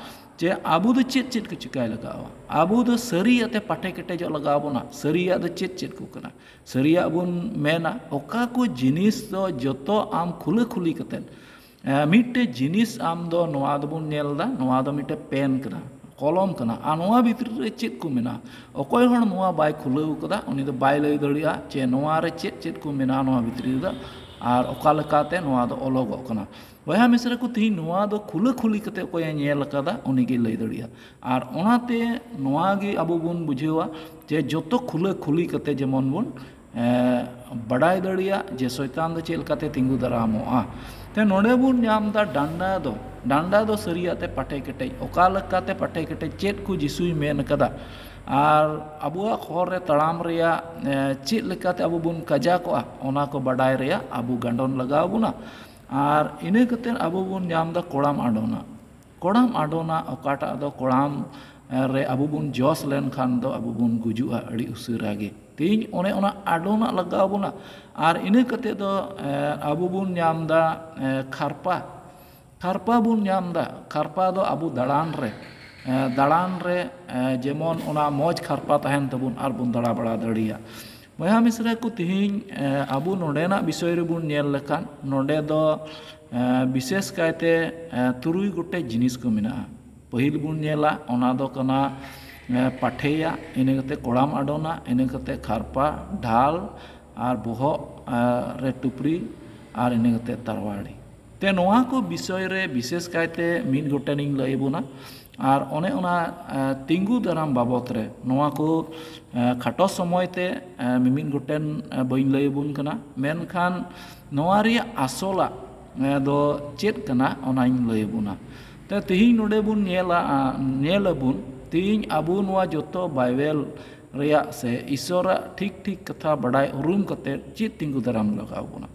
ᱡᱮ ᱟᱵᱚ ᱫᱚ ᱪᱮᱫ ᱪᱮᱫ ᱠᱚ ᱪᱤᱠᱟᱭ ᱞᱟᱜᱟᱣᱟ? ᱟᱵᱚ ᱫᱚ ᱥᱟᱹᱨᱤᱭᱟᱜ ᱛᱮ ᱯᱟᱴᱷᱮ ᱠᱮᱴᱮᱡᱚᱜ ᱞᱟᱜᱟᱣ ᱵᱚᱱᱟ᱾ ᱥᱟᱹᱨᱤᱭᱟᱜ ᱫᱚ ᱪᱮᱫ ᱪᱮᱫ ᱠᱚ ᱠᱟᱱᱟ? ᱥᱟᱹᱨᱤᱭᱟᱜ ᱵᱚᱱ ᱢᱮᱱᱟ, ᱚᱠᱟ ᱠᱚ ᱡᱤᱱᱤᱥ ᱫᱚ ᱡᱚᱛᱚ ᱟᱢ ᱠᱷᱩᱞᱟᱹ ᱠᱷᱩᱞᱤ ᱠᱟᱛᱮᱫ, ᱮ, ᱢᱤᱫᱴᱮᱡ ᱡᱤᱱᱤᱥ ᱟᱢ ᱫᱚ, ᱱᱚᱣᱟ ᱫᱚᱵᱚᱱ ᱧᱮᱞ ᱮᱫᱟ, ᱱᱚᱣᱟ ᱫᱚ ᱢᱤᱫᱴᱮᱡ ᱯᱮᱱ ᱠᱟᱱᱟ, ᱠᱚᱞᱚᱢ ᱠᱟᱱᱟ, ᱟᱨ ᱱᱚᱣᱟ ᱵᱷᱤᱛᱨᱤ ᱨᱮ ᱪᱮᱫ ᱠᱚ ᱢᱮᱱᱟᱜᱼᱟ? ᱚᱠᱚᱭ ᱦᱚᱲ ᱱᱚᱣᱟ ᱵᱟᱭ ᱠᱷᱩᱞᱟᱹᱣ ᱠᱟᱫᱟ, ᱩᱱᱤ ᱫᱚ ᱵᱟᱭ ᱞᱟᱹᱭ ᱫᱟᱲᱮᱭᱟᱜᱼᱟ ᱡᱮ ᱱᱚᱣᱟ ᱨᱮ ᱪᱮᱫ ᱪᱮᱫ ᱠᱚ ᱢᱮᱱᱟᱜᱼᱟ ᱱᱚᱣᱟ ᱵᱷᱤᱛᱨᱤ ᱨᱮᱫᱚ, ᱟᱨ ᱚᱠᱟ ᱞᱮᱠᱟᱛᱮ ᱱᱚᱣᱟ ᱫᱚ ᱚᱞᱚᱜᱚᱜ ᱠᱟᱱᱟ᱾ ᱵᱚᱭᱦᱟ ᱢᱤᱥᱨᱟ ᱠᱚ, ᱛᱮᱦᱮᱧ ᱱᱚᱣᱟ ᱫᱚ ᱠᱷᱩᱞᱟᱹ ᱠᱷᱩᱞᱤ ᱠᱟᱛᱮ ᱚᱠᱚᱭᱮ ᱧᱮᱞ ᱟᱠᱟᱫᱟ, ᱩᱱᱤᱜᱮ ᱞᱟᱹᱭ ᱫᱟᱲᱮᱭᱟᱜᱼᱟ᱾ ᱟᱨ ᱚᱱᱟᱛᱮ ᱱᱚᱣᱟ ᱜᱮ ᱟᱵᱚ ᱵᱚᱱ ᱵᱩᱡᱷᱟᱹᱣᱟ ᱡᱮ ᱡᱚᱛᱚ ᱠᱷᱩᱞᱟᱹ ᱠᱷᱩᱞᱤ ᱠᱟᱛᱮ ᱡᱮᱢᱚᱱ ᱵᱚᱱ, ᱮ, ᱵᱟᱰᱟᱭ ᱫᱟᱲᱮᱭᱟᱜ ᱡᱮ ᱥᱚᱭᱛᱟᱱ ᱫᱚ ᱪᱮᱫ ᱞᱮᱠᱟᱛᱮ ᱛᱤᱸᱜᱩ ᱫᱟᱨᱟᱢᱚᱜᱼᱟ᱾ ᱛᱮ ᱱᱚᱰᱮ ᱵᱚᱱ ᱧᱟᱢ ᱮᱫᱟ ᱰᱟᱱᱰᱟ ᱫᱚ, ᱰᱟᱱᱰᱟ ᱫᱚ ᱥᱟᱹᱨᱤᱭᱟᱜ ᱛᱮ ᱯᱟᱴᱷᱮ ᱠᱮᱴᱮᱡ᱾ ᱚᱠᱟ ᱞᱮᱠᱟᱛᱮ ᱯᱟᱴᱷᱮ ᱠᱮᱴᱮᱡ? ᱪᱮᱫ ᱠᱚ ᱡᱤᱥᱩᱭ ᱢᱮᱱ ᱟᱠᱟᱫᱟ? ᱟᱨ ᱟᱵᱚᱣᱟᱜ ᱦᱚᱨ ᱨᱮ ᱛᱟᱲᱟᱢ ᱨᱮᱭᱟᱜ, ᱮ, ᱪᱮᱫ ᱞᱮᱠᱟᱛᱮ ᱟᱵᱚ ᱵᱚᱱ ᱠᱟᱡᱟᱠᱚᱜᱼᱟ, ᱚᱱᱟ ᱠᱚ ᱵᱟᱰᱟᱭ ᱨᱮᱭᱟᱜ ᱟᱵᱚ ᱜᱟᱸᱰᱚᱱ ᱞᱟᱜᱟᱣ ᱵᱚᱱᱟ᱾ ᱟᱨ ᱤᱱᱟᱹ ᱠᱟᱛᱮᱫ ᱟᱵᱚ ᱵᱚᱱ ᱧᱟᱢ ᱮᱫᱟ ᱠᱚᱲᱟᱢ ᱟᱰᱚᱱᱟᱜ᱾ ᱠᱚᱲᱟᱢ ᱟᱰᱚᱱᱟᱜ ᱚᱠᱟᱴᱟᱜ ᱫᱚ ᱠᱚᱲᱟᱢ, ᱮ, ᱨᱮ ᱟᱵᱚ ᱵᱚᱱ ᱡᱚᱥ ᱞᱮᱱᱠᱷᱟᱱ ᱫᱚ ᱟᱵᱚ ᱵᱚᱱ ᱜᱩᱡᱩᱜᱼᱟ ᱟᱹᱰᱤ ᱩᱥᱟᱹᱨᱟ ᱜᱮ᱾ ᱛᱮᱦᱮᱧ ᱚᱱᱮ ᱚᱱᱟ ᱟᱰᱚᱱᱟᱜ ᱞᱟᱜᱟᱣ ᱵᱚᱱᱟ᱾ ᱟᱨ ᱤᱱᱟᱹ ᱠᱟᱛᱮᱫ ᱫᱚ, ᱮ, ᱟᱵᱚ ᱵᱚᱱ ᱧᱟᱢ ᱮᱫᱟ, ᱮ, ᱠᱷᱟᱨᱯᱟ᱾ ᱠᱷᱟᱨᱯᱟ ᱵᱚᱱ ᱧᱟᱢ ᱮᱫᱟ᱾ ᱠᱷᱟᱨᱯᱟ ᱫᱚ ᱟᱵᱚ ᱫᱟᱬᱟᱱ ᱨᱮ, ᱮ, ᱫᱟᱬᱟᱱ ᱨᱮ, ᱮ, ᱡᱮᱢᱚᱱ ᱚᱱᱟ ᱢᱚᱡᱽ ᱠᱷᱟᱨᱯᱟ ᱛᱟᱦᱮᱱ ᱛᱟᱵᱚᱱ ᱟᱨ ᱵᱚᱱ ᱫᱟᱬᱟ ᱵᱟᱲᱟ ᱫᱟᱲᱮᱭᱟᱜ᱾ ᱵᱚᱭᱦᱟ ᱢᱤᱥᱨᱟ ᱠᱚ, ᱛᱮᱦᱮᱧ, ᱮ, ᱟᱵᱚ ᱱᱚᱰᱮᱱᱟᱜ ᱵᱤᱥᱚᱭ ᱨᱮᱵᱚᱱ ᱧᱮᱞ ᱞᱮᱠᱷᱟᱱ, ᱱᱚᱰᱮ ᱫᱚ, ᱮ, ᱵᱤᱥᱮᱥ ᱠᱟᱭᱛᱮ, ᱮ, ᱛᱩᱨᱩᱭ ᱜᱚᱴᱮᱡ ᱡᱤᱱᱤᱥ ᱠᱚ ᱢᱮᱱᱟᱜᱼᱟ᱾ ᱯᱟᱹᱦᱤᱞ ᱵᱚᱱ ᱧᱮᱞᱟ, ᱚᱱᱟ ᱫᱚ ᱠᱟᱱᱟ, ᱮ, ᱯᱟᱴᱷᱮᱭᱟᱜ, ᱤᱱᱟᱹ ᱠᱟᱛᱮ ᱠᱚᱲᱟᱢ ᱟᱰᱚᱱᱟᱜ, ᱤᱱᱟᱹ ᱠᱟᱛᱮ ᱠᱷᱟᱨᱯᱟ, ᱰᱷᱟᱞ, ᱟᱨ ᱵᱚᱦᱚᱜ, ᱮ, ᱨᱮ ᱴᱩᱯᱨᱤ, ᱟᱨ ᱤᱱᱟᱹ ᱠᱟᱛᱮ ᱛᱟᱨᱣᱟᱲᱤ᱾ ᱛᱮ ᱱᱚᱣᱟ ᱠᱚ ᱵᱤᱥᱚᱭ ᱨᱮ ᱵᱤᱥᱮᱥ ᱠᱟᱭᱛᱮ ᱢᱤᱫ ᱜᱚᱴᱮᱱᱤᱧ ᱞᱟᱹᱭ ᱟᱵᱚᱱᱟ᱾ ᱟᱨ ᱚᱱᱮ ᱚᱱᱟ, ᱮ, ᱛᱤᱸᱜᱩ ᱫᱟᱨᱟᱢ ᱵᱟᱵᱚᱛ ᱨᱮ ᱱᱚᱣᱟ ᱠᱚ, ᱮ, ᱠᱷᱟᱴᱚ ᱥᱚᱢᱚᱭ ᱛᱮ, ᱮ, ᱢᱤᱢᱤᱫ ᱜᱚᱴᱮᱱ, ᱮ, ᱵᱟᱹᱧ ᱞᱟᱹᱭ ᱟᱵᱚᱱ ᱠᱟᱱᱟ, ᱢᱮᱱᱠᱷᱟᱱ ᱱᱚᱣᱟ ᱨᱮᱭᱟᱜ ᱟᱥᱚᱞᱟᱜ, ᱮ, ᱫᱚ ᱪᱮᱫ ᱠᱟᱱᱟ ᱚᱱᱟᱧ ᱞᱟᱹᱭ ᱟᱵᱚᱱᱟ᱾ ᱛᱮ ᱛᱮᱦᱮᱧ ᱱᱚᱰᱮ ᱵᱚᱱ ᱧᱮᱞᱟ, ᱟ, ᱧᱮᱞ ᱟᱵᱚᱱ ᱛᱮᱦᱮᱧ ᱟᱵᱚ ᱱᱚᱣᱟ ᱡᱚᱛᱚ ᱵᱟᱭᱵᱮᱞ ᱨᱮᱭᱟᱜ ᱥᱮ ᱤᱥᱚᱨᱟᱜ ᱴᱷᱤᱠ ᱴᱷᱤᱠ ᱠᱟᱛᱷᱟ ᱵᱟᱰᱟᱭ ᱩᱨᱩᱢ ᱠᱟᱛᱮ ᱪᱮᱫ ᱛᱤᱸᱜᱩ ᱫᱟᱨᱟᱢ ᱞᱟᱜᱟᱣ ᱵᱚᱱᱟ?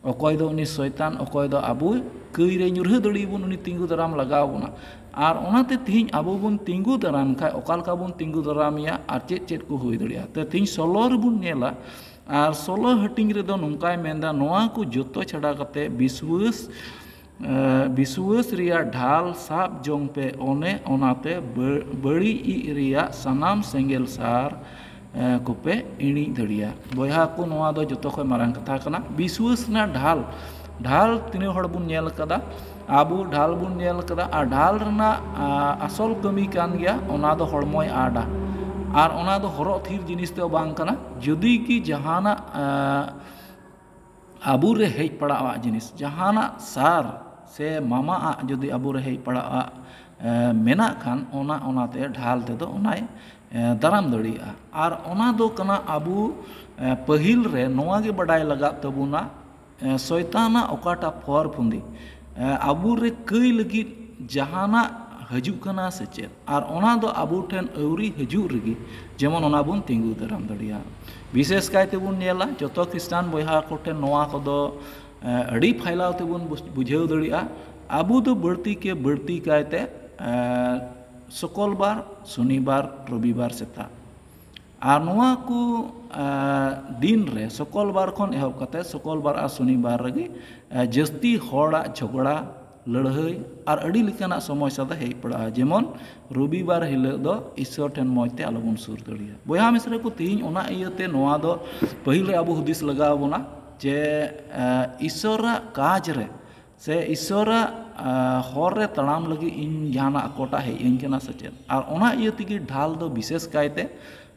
ᱚᱠᱚᱭ ᱫᱚ ᱩᱱᱤ ᱥᱚᱭᱛᱟᱱ, ᱚᱠᱚᱭ ᱫᱚ ᱟᱵᱚ ᱠᱟᱹᱭ ᱨᱮ ᱧᱩᱨᱦᱟᱹ ᱫᱟᱲᱮᱭᱟᱵᱚᱱ, ᱩᱱᱤ ᱛᱤᱸᱜᱩ ᱫᱟᱨᱟᱢ ᱞᱟᱜᱟᱣ ᱵᱚᱱᱟ᱾ ᱟᱨ ᱚᱱᱟᱛᱮ ᱛᱮᱦᱮᱧ ᱟᱵᱚ ᱵᱚᱱ ᱛᱤᱸᱜᱩ ᱫᱟᱨᱟᱢ ᱠᱷᱟᱡ ᱚᱠᱟ ᱞᱮᱠᱟ ᱵᱚᱱ ᱛᱤᱸᱜᱩ ᱫᱟᱨᱟᱢᱮᱭᱟ ᱟᱨ ᱪᱮᱫ ᱪᱮᱫ ᱠᱚ ᱦᱩᱭ ᱫᱟᱲᱮᱭᱟᱜᱼᱟ? ᱛᱮ ᱛᱮᱦᱮᱧ ᱥᱳᱞᱳ ᱨᱮᱵᱚᱱ ᱧᱮᱞᱟ, ᱟᱨ ᱥᱳᱞᱳ ᱦᱟᱹᱴᱤᱧ ᱨᱮᱫᱚ ᱱᱚᱝᱠᱟᱭ ᱢᱮᱱᱫᱟ, ᱱᱚᱣᱟ ᱠᱚ ᱡᱚᱛᱚ ᱪᱷᱟᱰᱟ ᱠᱟᱛᱮ ᱵᱤᱥᱣᱟᱹᱥ ᱮ, ᱵᱤᱥᱣᱟᱹᱥ ᱨᱮᱭᱟᱜ ᱰᱷᱟᱞ ᱥᱟᱵ ᱡᱚᱝ ᱯᱮ, ᱚᱱᱮ ᱚᱱᱟᱛᱮ ᱵᱟᱹ- ᱵᱟᱹᱲᱤᱡ ᱤᱡ ᱨᱮᱭᱟᱜ ᱥᱟᱱᱟᱢ ᱥᱮᱸᱜᱮᱞ ᱥᱟᱨ ᱮ, ᱠᱚᱯᱮ ᱤᱬᱤᱡ ᱫᱟᱲᱮᱭᱟᱜ᱾ ᱵᱚᱭᱦᱟ ᱠᱚ, ᱱᱚᱣᱟ ᱫᱚ ᱡᱚᱛᱚ ᱠᱷᱚᱱ ᱢᱟᱨᱟᱝ ᱠᱟᱛᱷᱟ ᱠᱟᱱᱟ᱾ ᱵᱤᱥᱣᱟᱹᱥ ᱨᱮᱱᱟᱜ ᱰᱷᱟᱞ, ᱰᱷᱟᱞ ᱛᱤᱱᱟᱹᱜ ᱦᱚᱲ ᱵᱚᱱ ᱧᱮᱞ ᱟᱠᱟᱫᱟ? ᱟᱵᱚ ᱰᱷᱟᱞ ᱵᱚᱱ ᱧᱮᱞ ᱟᱠᱟᱫᱟ, ᱟᱨ ᱰᱷᱟᱞ ᱨᱮᱱᱟᱜ ᱟ, ᱟᱥᱚᱞ ᱠᱟᱹᱢᱤ ᱠᱟᱱ ᱜᱮᱭᱟ, ᱚᱱᱟ ᱫᱚ ᱦᱚᱲᱢᱚᱭ ᱟᱰᱟ᱾ ᱟᱨ ᱚᱱᱟ ᱫᱚ ᱦᱚᱨᱚᱜ ᱛᱷᱤᱨ ᱡᱤᱱᱤᱥ ᱫᱚ ᱵᱟᱝ ᱠᱟᱱᱟ᱾ ᱡᱩᱫᱤ ᱜᱮ ᱡᱟᱦᱟᱱᱟᱜ ᱟ, ᱟᱵᱚ ᱨᱮ ᱦᱮᱡ ᱯᱟᱲᱟᱣᱟᱜ ᱡᱤᱱᱤᱥ, ᱡᱟᱦᱟᱱᱟᱜ ᱥᱟᱨ ᱥᱮ ᱢᱟᱢᱟᱜ ᱡᱩᱫᱤ ᱟᱵᱚ ᱨᱮ ᱦᱮᱡ ᱯᱟᱲᱟᱣᱟᱜ ᱮ, ᱢᱮᱱᱟᱜ ᱠᱷᱟᱱ, ᱚᱱᱟ ᱚᱱᱟᱛᱮ ᱰᱷᱟᱞ ᱛᱮᱫᱚ ᱚᱱᱟᱭ ᱮ, ᱫᱟᱨᱟᱢ ᱫᱟᱲᱮᱭᱟᱜᱼᱟ᱾ ᱟᱨ ᱚᱱᱟ ᱫᱚ ᱠᱟᱱᱟ ᱟᱵᱚ ᱮ, ᱯᱟᱹᱦᱤᱞ ᱨᱮ ᱱᱚᱣᱟ ᱜᱮ ᱵᱟᱰᱟᱭ ᱞᱟᱜᱟᱜ ᱛᱟᱵᱚᱱᱟ, ᱮ, ᱥᱚᱭᱛᱟᱱᱟᱜ ᱚᱠᱟᱴᱟᱜ ᱯᱷᱚᱨ ᱯᱷᱩᱸᱫᱤ ᱮ, ᱟᱵᱚ ᱨᱮ ᱠᱟᱹᱭ ᱞᱟᱹᱜᱤᱫ ᱡᱟᱦᱟᱱᱟᱜ ᱦᱤᱡᱩᱜ ᱠᱟᱱᱟ ᱥᱮ ᱪᱮᱫ, ᱟᱨ ᱚᱱᱟ ᱫᱚ ᱟᱵᱚ ᱴᱷᱮᱱ ᱟᱹᱣᱨᱤ ᱦᱤᱡᱩᱜ ᱨᱮᱜᱮ ᱡᱮᱢᱚᱱ ᱚᱱᱟ ᱵᱚᱱ ᱛᱤᱸᱜᱩ ᱫᱟᱨᱟᱢ ᱫᱟᱲᱮᱭᱟᱜᱼᱟ᱾ ᱵᱤᱥᱮᱥ ᱠᱟᱭ ᱛᱮᱵᱚᱱ ᱧᱮᱞᱟ, ᱡᱚᱛᱚ ᱠᱷᱨᱤᱥᱴᱟᱱ ᱵᱚᱭᱦᱟ ᱠᱚ ᱴᱷᱮᱱ ᱱᱚᱣᱟ ᱠᱚᱫᱚ ᱮ, ᱟᱹᱰᱤ ᱯᱷᱟᱭᱞᱟᱣ ᱛᱮᱵᱚᱱ ᱵᱩᱡ- ᱵᱩᱡᱷᱟᱹᱣ ᱫᱟᱲᱮᱭᱟᱜᱼᱟ᱾ ᱟᱵᱚ ᱫᱚ ᱵᱟᱹᱲᱛᱤ ᱠᱮ ᱵᱟᱹᱲᱛᱤ ᱠᱟᱭᱛᱮ ᱮ, ᱥᱩᱠᱚᱞᱵᱟᱨ, ᱥᱚᱱᱤᱵᱟᱨ, ᱨᱚᱵᱤᱵᱟᱨ ᱥᱮᱛᱟᱜ, ᱟᱨ ᱱᱚᱣᱟ ᱠᱚ ᱮ, ᱫᱤᱱ ᱨᱮ, ᱥᱩᱠᱚᱞᱵᱟᱨ ᱠᱷᱚᱱ ᱮᱦᱚᱵ ᱠᱟᱛᱮ ᱥᱩᱠᱚᱞᱵᱟᱨ ᱟᱨ ᱥᱚᱱᱤᱵᱟᱨ ᱨᱮᱜᱮ ᱮ, ᱡᱟᱹᱥᱛᱤ ᱦᱚᱲᱟᱜ ᱡᱷᱚᱜᱽᱲᱟ, ᱞᱟᱹᱲᱦᱟᱹᱭ ᱟᱨ ᱟᱹᱰᱤ ᱞᱮᱠᱟᱱᱟᱜ ᱥᱚᱢᱚᱥᱥᱟ ᱫᱚ ᱦᱮᱡ ᱯᱟᱲᱟᱜᱼᱟ᱾ ᱡᱮᱢᱚᱱ ᱨᱚᱵᱤᱵᱟᱨ ᱦᱤᱞᱳᱜ ᱫᱚ ᱤᱥᱥᱚᱨ ᱴᱷᱮᱱ ᱢᱚᱡᱽ ᱛᱮ ᱟᱞᱚᱵᱚᱱ ᱥᱩᱨ ᱫᱟᱲᱮᱭᱟᱜᱼᱟ᱾ ᱵᱚᱭᱦᱟ ᱢᱤᱥᱨᱟ ᱠᱚ, ᱛᱮᱦᱮᱧ ᱚᱱᱟ ᱤᱭᱟᱹᱛᱮ ᱱᱚᱣᱟ ᱫᱚ ᱯᱟᱹᱦᱤᱞ ᱨᱮ ᱟᱵᱚ ᱦᱩᱫᱤᱥ ᱞᱟᱜᱟᱣ ᱵᱚᱱᱟ ᱡᱮ ᱮ, ᱤᱥᱥᱚᱨᱟᱜ ᱠᱟᱡᱽ ᱨᱮ ᱥᱮ ᱤᱥᱥᱚᱨᱟᱜ ᱮ, ᱦᱚᱨ ᱨᱮ ᱛᱟᱲᱟᱢ ᱞᱟᱹᱜᱤᱫ ᱤᱧ ᱡᱟᱦᱟᱱᱟᱜ ᱟᱠᱚᱴᱟᱜ ᱦᱮᱡ ᱟᱹᱧ ᱠᱟᱱᱟ ᱥᱮ ᱪᱮᱫ? ᱟᱨ ᱚᱱᱟ ᱤᱭᱟᱹ ᱛᱮᱜᱮ ᱰᱷᱟᱞ ᱫᱚ ᱵᱤᱥᱮᱥ ᱠᱟᱭᱛᱮ